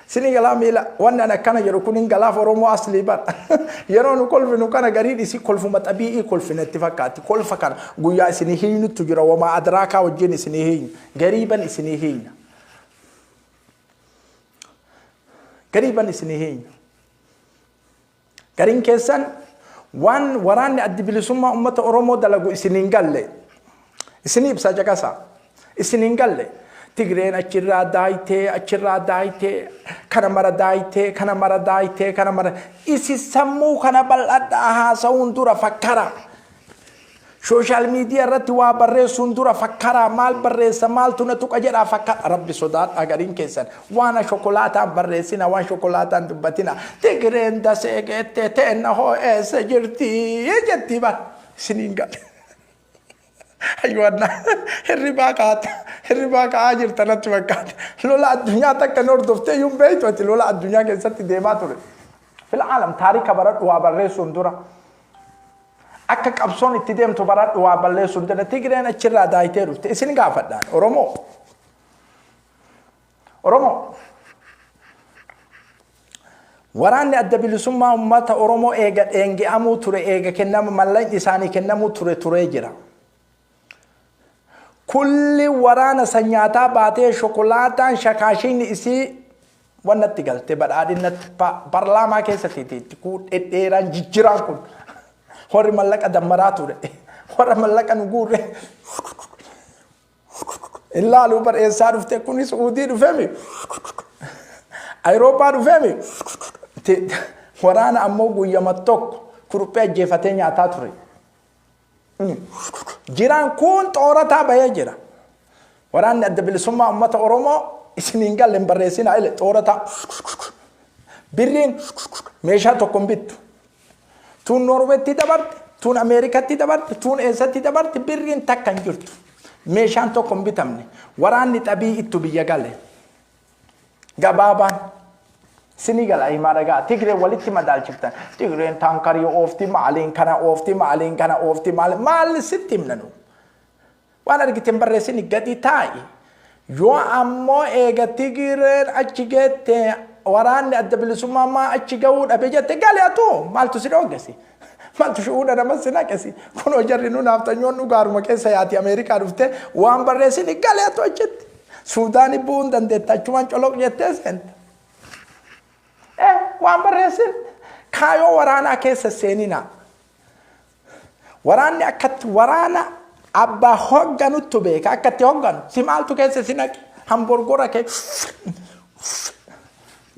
Isinii galaa miila wanni ani akkana jedhu kun hin galaaf Oromoo aslii bara. Yeroo nu kolfinu kana gariin isii kolfuma xabii'ii kolfina itti fakkaatti. Kolfa kana guyyaa isinii hiinutu jira wamaa adraakaa wajjin isinii hiina. Gariiban isinii hiina. Gariiban isinii hiina. Gariin keessan waan waraanni addi bilisummaa uummata Oromoo dalagu isin hin galle. Isinii ibsaa caqasaa. Isin hin galle. Tigreen achirraa daayitee achirraa daayitee kana mara daayitee kana mara daayitee kana mara isi sammuu kana bal'adhaa haasa'uun dura fakkara. Sooshaal miidiyaa irratti waa barreessuun dura fakkaraa maal barreessa maaltu na tuqa jedhaa fakkara. Rabbi sodaadhaa gariin keessan waan shokolaataan barreessina waan shokolaataan dubbatina. Tigreen dasee geettee teenna hoo eessa jirti jettii bara isiniin gale. Ayyaanna hirribaa kaata hirribaa ka'aa jirta natti fakkaata. Lola addunyaa takka hin hordoftee iyyuu hin beektu ati lola addunyaa keessatti deemaa ture. Fil aalam taarika baradhu waa barreessuun dura. Akka qabsoon itti deemtu baradhu waa balleessuun dura. Tigreen achirraa daayitee dhufte isin gaafadhaan Oromoo. Oromoo. Waraanni adda bilisummaa uummata Oromoo eega dheenge'amuu ture eega kennama mallaqni isaanii kennamuu ture turee jira. Kulli waraana san nyaataa baatee shokolaataan shakaashiin isii wannatti galte badhaadhinnatti parlaamaa keessatti itti kuu dhedheeraan jijjiraan kun warri mallaqa dammaraa ture warra mallaqa nu guurre Ilaaluu bar eessaa dhufte kuni Su'uudii dhufemi Ayirooppaa dhufemi waraana ammoo guyyama tokko kuruphee ajjeefatee nyaataa ture. Jiraan kun xoorataa bahee jira. Waraanni adda bilisummaa uummata Oromoo isiniin galle hin barreessinaa ile xoorataa. Birriin meeshaa tokko hin bittu. Tuun Noorweetti dabarte, tuun Ameerikatti dabarte, tuun eessatti dabarte birriin takka hin jirtu. Meeshaan tokko hin bitamne. Waraanni xabii ittu biyya gale. Gabaabaan. Sinii gala himaa dhagaa. Tigreen walitti madaalchiftan. Tigreen taankarii oofti, maaliin kana oofti, maaliin kana oofti, maali maal sitti himna nu. Waan argite hin barreessini gadi taa'i. Yoo ammoo eega Tigreen achi geette waraanni adda bilisummaa maa achi ga'uu dhabe jette gali atuu maaltu si dhoogesi? Maaltu shu'uudha nama si naqesi? Kunoo jarri nu naafxanyoon nu gaaruma keessa yaati Ameerikaa dhufte waan barreessini gali atuu achitti. Suudaani bu'uu hin dandeetta achumaan coloq jettee seenta. Eh waan barreessin kaayoo waraanaa keessa seeninaa. Waraanni akkatti waraana abbaa hogganuttu beeka akkatti hogganu si maaltu keessa si naqe hamborgora kee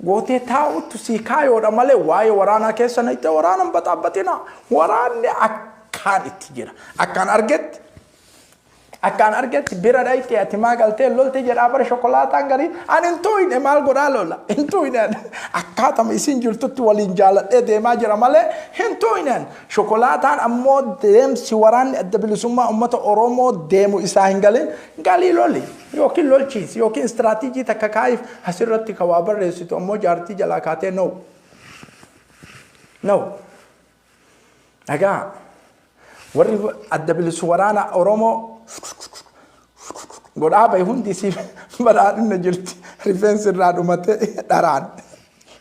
gootee taa'uttu si kaayoodha malee waa'ee waraanaa keessa naqxee waraana hin baxaabbatina waraanni akkaan itti jira akkaan argetti Akkaan argetti bira dhayxee ati maa galtee lolte jedhaa bara shokolaataan garii ani hin tuuyne maal godhaa lola hin tuuyne akkaatama isin jirtutti waliin jaaladhee deemaa jira malee hin tuuyne shokolaataan ammoo deemsi waraanni adda bilisummaa uummata Oromoo deemu isaa hin galin galii loli yookiin lolchiisi yookiin istiraatiijii takka kaa'iif asirratti ka waa barreessitu ammoo jaartii jalaa kaatee no no Dhagaa warri adda bilisu waraana Oromoo godhaa bahe hundi isii badhaadhina jirti. Rifeensi irraa dhumate dharaan.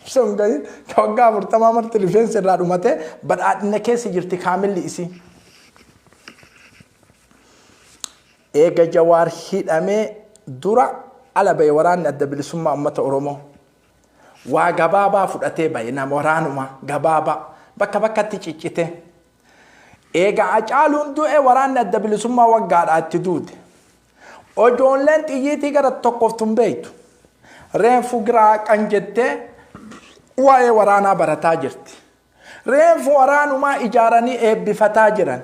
Osoo hin gahin waggaa 40 marti rifeensi irraa dhumate badhaadhina keessa jirti kaamilli isii. Eega Jawaar hidhamee dura ala bahe waraanni Adda Bilisummaa Ummata Oromoo. Waa gabaabaa fudhatee bahe, nama waraanuma gabaabaa bakka bakkatti ciccite. Eega Hacaaluun du'e waraanni Adda Bilisummaa waggaadhaa itti duute. Ojoolleen xiyyiitii gara tokkoftu hin beektu. Reenfu giraa qan jettee waa'ee waraanaa barataa jirti. Reenfu waraanumaa ijaaranii eebbifataa jiran.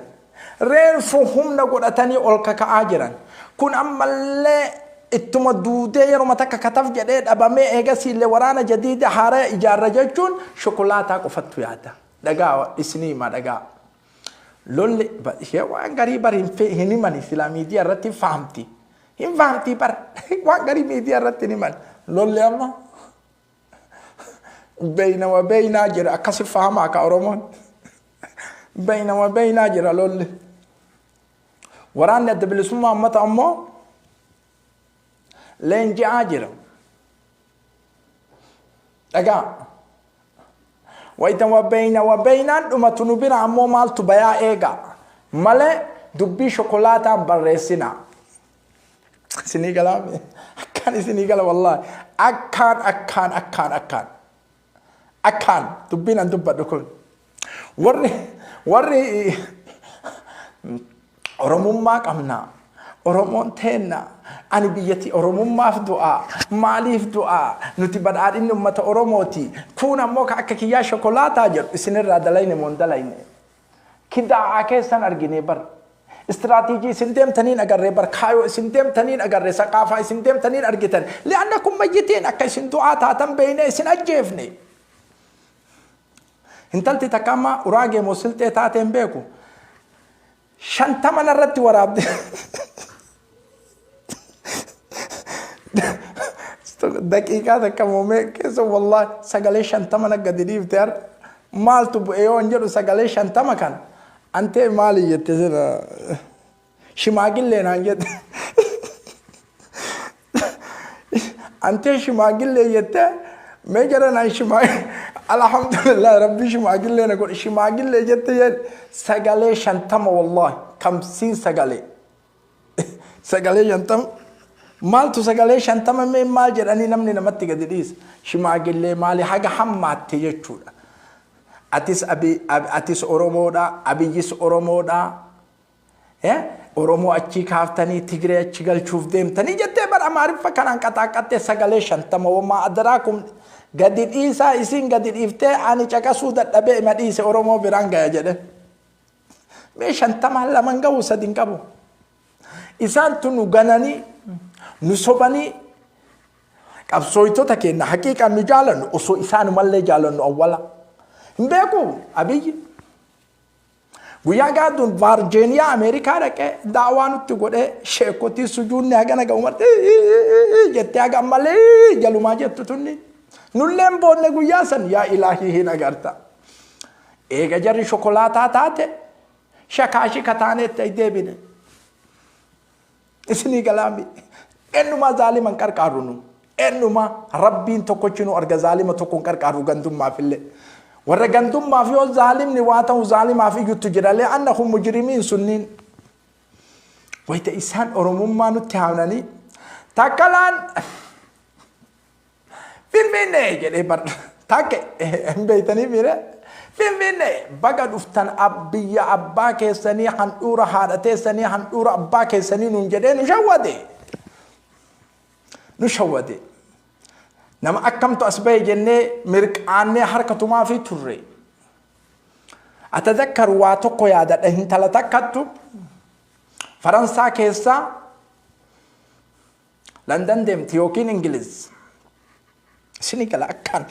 Reenfu humna godhatanii ol kaka'aa jiran. Kun ammallee ittuma duudee yeruma takka kataf jedhee dhabamee eegasiillee waraana jadiida haaraya ijaarra jechuun shokolaataa qofattu yaada. Dhagaa isinii hima dhagaa. Lolli ishee waan garii bar hin himani silaa miidiyaa irratti hin fahamti. Hin fahamtii bar waan garii miidiyaa irratti hin himan. Lolli amma beeyna wa beeynaa jira, akkasi fahamaa ka Oromoon. Beeyna wa beeynaa jira lolli. Waraanni Adda Bilisummaa Uummata ammoo leenji'aa jira. Dhagaa. Wayita wa beeyna wa beeynaan dhumatu nu bira ammoo maaltu bayaa eegaa. Malee dubbii shokolaataan barreessinaa. Isinii galaame. Akkaan isinii gala wallaahi. Akkaan akkaan akkaan akkaan. Akkaan dubbiin an dubbadhu kun. Warri Oromummaa qabna. Oromoon teenna. Ani biyyatti Oromummaaf du'aa. Maaliif du'aa? Nuti badhaadhinni uummata Oromooti. Kun ammoo ka akka kiyyaa shokolaataa jedhu isinirraa dalayne moo hin dalayne? Kidaa'aa keessan argine bar. Istiraatiijii isin deemtaniin agarree bar. Kaayoo isin deemtaniin agarree. Saqaafaa isin deemtaniin argitan. Li'annakum mayyitiin, akka isin du'aa taatan beeknee isin ajjeefne. Intalti takka amma Uraagee moo Silxee taatee hin beeku. 50 narratti waraabde. Daqiiqaa takka moomee keessa wallaahi sagalee 50 na gadi dhiifte har'a. Maaltu bu'e yoo hin jedhu sagalee 50 kana. Antee maali jette sina shimaagillee naan jette. Antee shimaagillee jettee mee jara naan shimaa, alhamdulillah, rabbi shimaagillee na godhe, shimaagillee jette jedhe. Sagalee 50, wallaahi kamsiin sagalee 50 maaltu sagalee 50 mee maal jedhanii namni namatti gadi dhiisa, shimaagillee maali haga hammaatte jechuudha. Atis abi atis Oromoodha, Abiyyis Oromoodha. Oromoo achii kaaftanii Tigree achi galchuuf deemtanii jettee bara Amaariffa kanaan qaxaaqattee sagalee 50 wamaa adaraakum gadi dhiisaa, isiin gadi dhiiftee ani caqasuu dadhabee ima dhiise, Oromoo biraan gaya jedhe. Mee 50 laman gahu, sadi hin qabu. Isaantu nu gananii nu sobanii qabsooytota keenya haqiiqaan nu jaalannu osoo isaanumallee jaalannu awwala. Hin beeku Abiyyi. Guyyaa gaadduun Vaarjeeniyaa Ameerikaa dhaqee daawaa nutti godhee sheekotii sujuunni hagana ga'u marti jettee haga ammallee jalumaa jettu tunni. Nulleen boonne guyyaa san, yaa ilaahii hin agarta. Eega jarri shokolaataa taate shakaashika taaneetti ay deebine. Isinii galaami. Eenyumaa zaalima hin qarqaarru nu. Eenyumaa rabbiin tokkochi nu arga, zaalima tokko hin qarqaarru gandummaafillee. Warra gandummaaf yoo zaalimni waa ta'u zaalimaaf iyyuttu jira. Li'annahum mujrimiin sunniin. Wayita isaan Oromummaa nutti haamnanii takkalaan Finfinnee jedhee bar takke hin beektanii miire. Finfinnee baga dhuftan, biyya abbaa keessanii, handhuura haadha teessanii, handhuura abbaa keessanii nuun jedhee nu shawwade. Nu shawwade. Nama akkamtu as bahe jennee mirqaannee harka tumaa fi turre. Atadakkaru, waa tokko yaadadha, intala takkattu Faransaa keessaa London deemti yookiin Ingiliz. Isinii gala, akkaan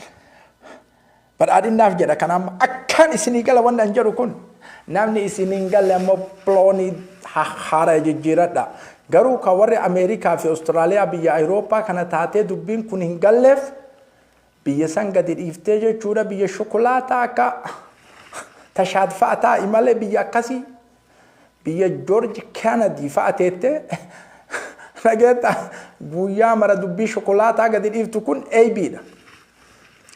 badhaadhinnaaf jedha kana amma akkaan isinii gala wanni an jedhu kun. Namni isin hin galle ammoo piloonii haara jijjiiradha. Garuu kan warri Ameerikaa fi Awustiraaliyaa biyya Awurooppaa kana taatee dubbiin kun hin galleef biyya san gadi dhiiftee jechuudha, biyya shokolaataa akka tashaad fa'a taa'i malee, biyya akkasii biyya George Kennedy fa'a teettee dhageetta guyyaa mara dubbii shokolaataa gadi dhiiftu kun ABdha.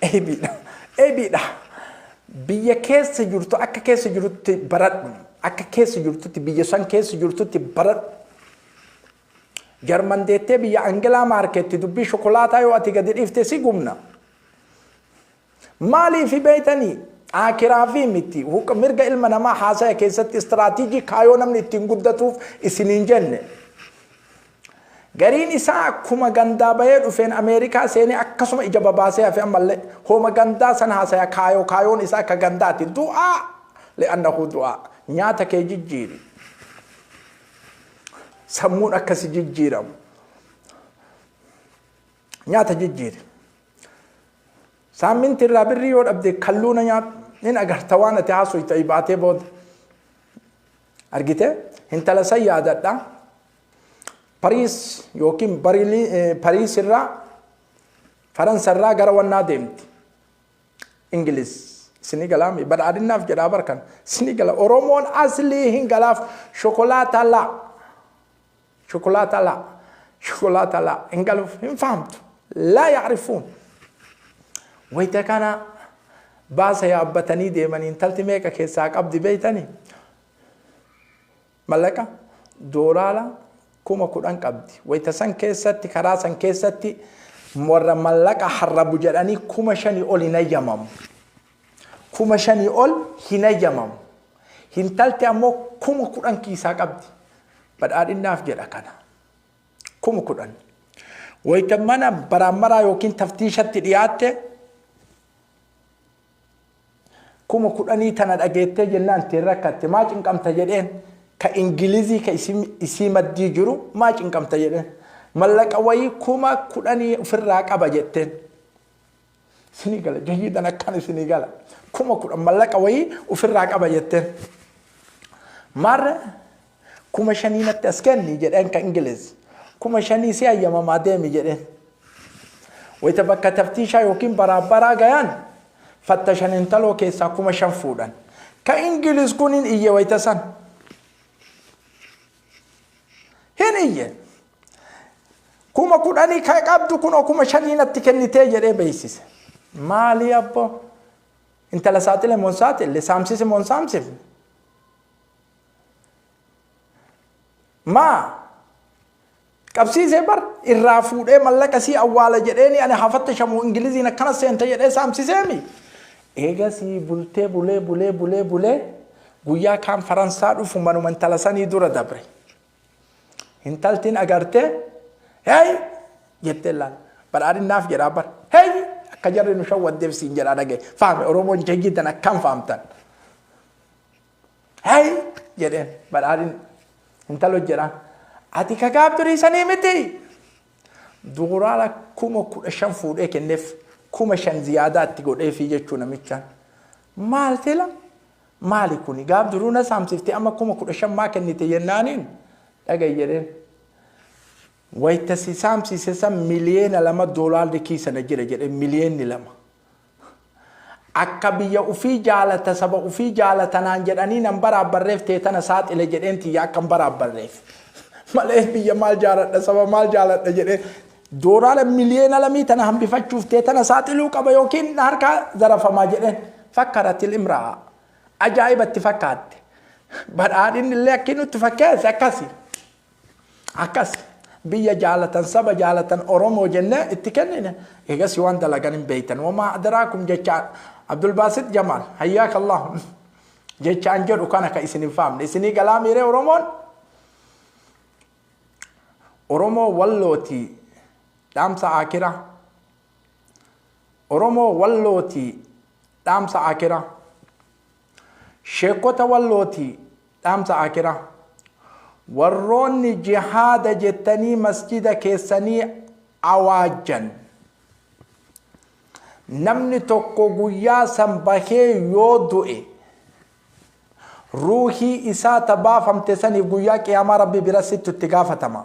ABdha. ABdha. Biyya keessa jirtu akka keessa jirutti baradhu. Akka keessa jirtutti, biyya san keessa jirtutti baradhu. Jarman deettee biyya Angelaa Maarkeetti dubbii shokolaataa yoo ati gadi dhiifte si gumna. Maaliifi beeytanii? Aakiraafii miti. Huqa mirga ilma namaa haasaya keessatti istiraatiijii kaayoo namni ittiin guddatuuf isiniin jenne. Gariin isaa akkuma gandaa bahee dhufeen Ameerikaa seenee akkasuma ija babaasee hafe ammallee hooma gandaa san haasaya kaayoo kaayoon isaa akka gandaati. Du'aa! Li'annahu du'aa. Nyaata kee jijjiiri. Sammuun akka si jijjiiramu. Nyaata jijjiiri. Saamminti irraa birrii yoo dhabde kalluuna nyaadhu. Nin agarta waan ati haasoyta baatee booda. Argite? Intala san yaadadha. Pariis yookiin Pariis irraa Faransa irraa gara wannaa deemti. Ingiliz. Isinii galaami badhaadhinnaaf jedhaa barkan. Isinii gala. Oromoon aslii hin galaaf shokolaataa laa. Shokolaataa laa. Shokolaataa laa. Hin galuuf hin fahamtu. Laa yacrifuun. Wayita kana baasa yaabbatanii deemanii intalti meeqa keessaa qabdi beeytanii? Mallaqa doolaara 10,000 qabdi. Wayita san keessatti karaa san keessatti warra mallaqa harrabu jedhanii 5,000 ol hin hayyamamu. 5,000 ol hin hayyamamu. Hintalti ammoo 10,000 kiisaa qabdi. Badhaadhinnaaf jedha kana. 10,000. Wayita mana baraammaraa yookiin taftiishatti dhiyaatte 10,000 tana dhageettee jennaan ittiin rakkatte maa cinqamta jedheen ka Ingilizii ka isii maddii jiru maa cinqamta jedheen mallaqa wayii 10,000 ofirraa qaba jetteen. Isinii gala jayyidan akkan isinii gala 10,000 mallaqa wayii ofirraa qaba jetteen. Maarre 5,000 natti as kenni jedheen ka Ingiliz. 5,000 si hayyamamaa deemi jedheen. Wayita bakka taftiishaa yookiin baraabbaraa gayan fattashan intaloo keessaa 5,000 fuudhan. Ka Ingiliz kun hin iyye wayita san. Hin iyye. 10,000 ka qabdu kunoo 5,000 natti kennitee jedhee beeksise. Maali abbo? Intala saaxile moo hin saaxille? Saamsise moo hin saamsifne? Maa? Qabsiisee bar irraa fuudhee mallaqa sii awwaala jedheeni ani haa fattashamu Ingiliziin akkana seenta jedhee saamsiseemi. Eegasii bultee bulee bulee bulee bulee guyyaa kaan Faransaa dhufu manuma intala sanii dura dabre. Intaltiin agartee hey jettee laal badhaadhinnaaf jedhaa bar hey akka jarri nu shawwaddeef siin jedhaa dhagaye faame Oromoon jayyidan akkam faamtan. Hey jedheen badhaadhin intalo jedhaan ati ka gaaf durii sanii miti. Doolaara 15,000 fuudhee kenneef 5,000 ziyaadaa itti godheefii jechuu namichaan. Maal sila maali kuni gaaf duruu na saamsifte amma 15,000 maa kennite jennaaniin dhaga'i jedheen. Wayita si saamsise san 2 miliyoona doolaarri kiisa na jira jedheen 2 miliyoonni. Akka biyya ufii jaalata saba ufii jaalata naan jedhanii nan baraabbarreef tee tana saaxile jedheen tiyya akka hin baraabbarreef. Malee biyya maal jaaladha saba maal jaaladha jedhee doolaara 2 miliyoona tana hambifachuuf tee tana saaxiluu qaba yookiin na harkaa zarafamaa jedheen fakkaratil imra'a. Ajaa'ibatti fakkaatte. Badhaadhinni illee akki nutti fakkeesse akkasi. Akkas biyya jaalatan saba jaalatan Oromoo jennee itti kennine eegas waan dalagan hin beektan. Wamaa adraakum jecha Abdulbaasit Jamaal hayyaaka Allah jecha an jedhu kana ka isin hin faamne isinii galaa miiree Oromoon Oromoo wallootii dhaamsa aakiraa Oromoo wallootii dhaamsa aakiraa sheekota wallootii dhaamsa aakiraa warroonni jihaada jettanii masjida keessanii awaajjan namni tokko guyyaa san bahee yoo du'e ruuhii isaa ta baafamte saniif guyyaa qiyaamaa rabbi bira sittu itti gaafatama.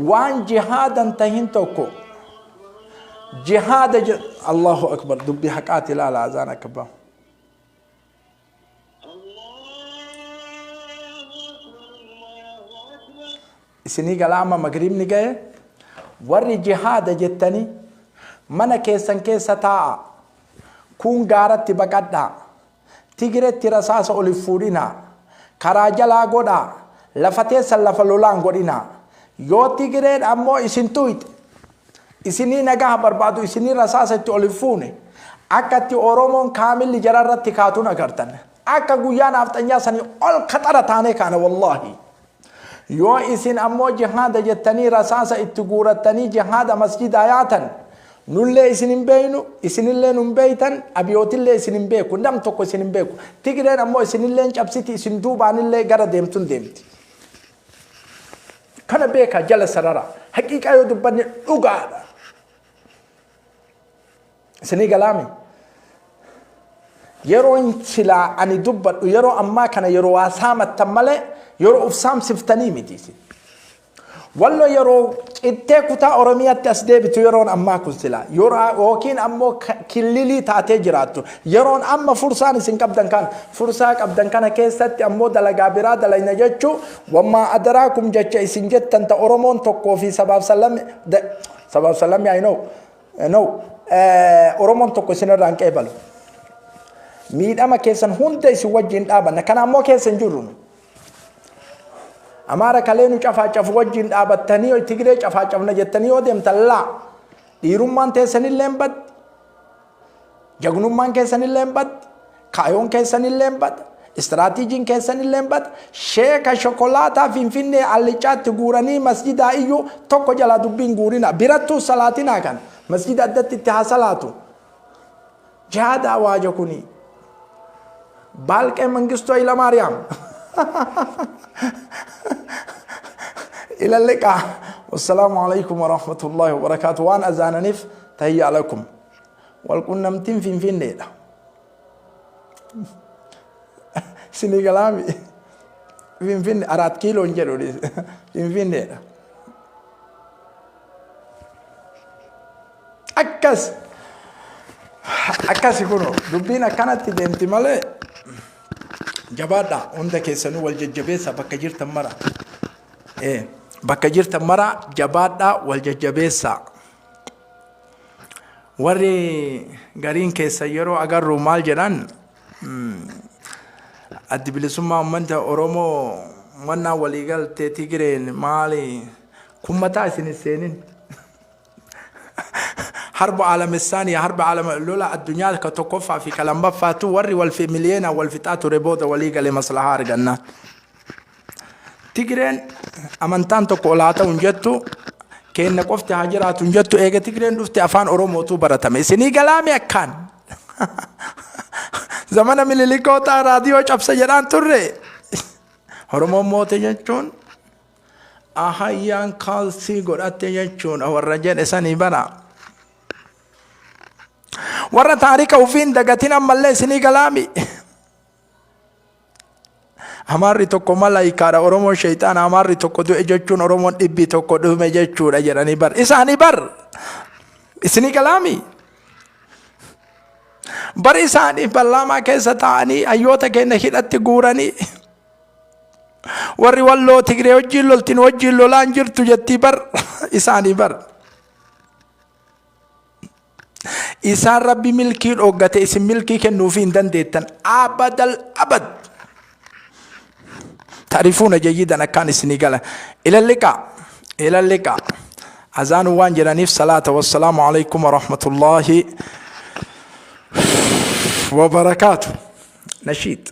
Waan jihaadan tahin tokko jihaada jedh Allahu akbar dubbii haqaati ilaala azaan akka bahu. Isinii galaa amma magriibni gahe warri jihaada jettanii mana keessan keessa taa'a kuun gaaratti baqadhaa tigiretti rasaasa ol hin fuudhinaa karaa jalaa godhaa Lafa teessan lafa lolaa hin godhinaa. Yoo Tigireen ammoo isin tuyxe, isinii nagaha barbaadu, isinii rasaasa itti ol hin fuune, akka itti Oromoon kaamilli jara irratti kaatun agartan. Akka guyyaa naafxanyaa sanii ol kaxara taanee kaana wallaahi. Yoo isin ammoo jihaada jettanii rasaasa itti guurattanii jihaada masjidaa yaatan, nullee isin hin beeynu, isinillee nun beeytan, Abiyootillee isin hin beeku, nam tokko isin hin beeku. Tigreen ammoo isinillee hin cabsiti, isin duubaanillee gara deemtun deemti. Kana beekaa jala sarara. Haqiiqaa yoo dubbanne dhugaadha. Isinii galaami? Yeroon silaa ani dubbadhu yeroo ammaa kana yeroo waa saamattan malee yeroo uf saamsiftanii miti isin. Wallo yeroo cittee kutaa Oromiyaatti as deebitu yeroon ammaa kun silaa yeroo yookiin ammoo killilii taatee jiraattu yeroon amma fursaan isin qabdan kana fursaa qabdan kana keessatti ammoo dalagaa biraa dalayna jechuu wammaa adaraakum jecha isin jettan ta Oromoon tokkoo fi sabaaf sallammi sabaaf sallammi I know No, Oromoon tokko isinirraa hin qeebalu. Miidhama keessan hunda isin wajjin dhaabanna. Kana ammoo keessa hin jirru. Amaara kalee nu cafaacafu wajjin dhaabattanii Tigree cafaacafna jettanii yoo deemtan laa. Dhiirummaan teessanillee hin baddi. Jagnummaan keessanillee hin baddi. Kaayoon keessanillee hin badda. Istiraatiijiin keessanillee hin badda. Sheeka shokolaataa Finfinnee allicaatti guuranii masjidaa iyyuu tokko jalaa dubbiin guurina. Birattuu salaatinaa kana. Masjida addatti itti haa salaatu. Jihaada awaaja kuni. Baalqee Mangistuu Hayilamaariyaam. Ila liqaa. Wassalaamu alaikum warahmatullahi wabarakaatu. Waan azaananiif tahiyyaa lakum. Walqunnamtiin Finfinneedha. Isinii galaami. Finfinne araat kiiloo hin jedhu Finfinneedha. Akkas akkasi kunoo dubbiin akkanatti deemti malee jabaadha hunda keessanuu wal jajjabeessa bakka jirtan mara. Bakka jirtan mara jabaadha wal jajjabeessa. Warri gariin keessan yeroo agarru maal jedhan Addi Bilisummaa Uummata Oromoo wannaa waliigaltee Tigireen maali kun mataa isin hin seenin. Harba aalamessaanii harba aalama lola addunyaa ka tokkoffaa fi ka lammaffaatu warri wal fi miliyoonaan wal fixaa ture booda walii galee maslahaa argannaan. Tigreen amantaan tokko ol haa ta'u hin jettu, keenna qofti haa jiraatu hin jettu, eega Tigreen dhufte afaan Oromootu baratame. Isinii galaame akkaan. Zamana mililikootaa raadiyoo cabsa jedhaan turre. Oromoon moote jechuun ahayyaan kaalsii godhatte jechuudha warra jedhe sanii bara. Warra taarika ofii hin dagatin ammallee isinii galaami. Amaarri tokko malaayikaadha Oromoon shayxaana Amaarri tokko du'e jechuun Oromoon dhibbi tokko dhume jechuudha jedhanii bar isaanii bar isinii galaami bar isaanii parlaamaa keessa taa'anii hayyoota keenya hidhatti guuranii warri walloo Tigree wajjiin loltin wajjiin lolaan jirtu jettii bar isaanii bar. Isaan Rabbi milkii dhooggate isin milkii kennuufii hin dandeettan abadal abad. Ta'rifuuna jayyidan akkaan isinii gala. Ila liqaa ila liqaa. Azaanu waan jedhaniif salaata wassalaamu alaikum warahmatullaahi wabarakaatu. Nashiid.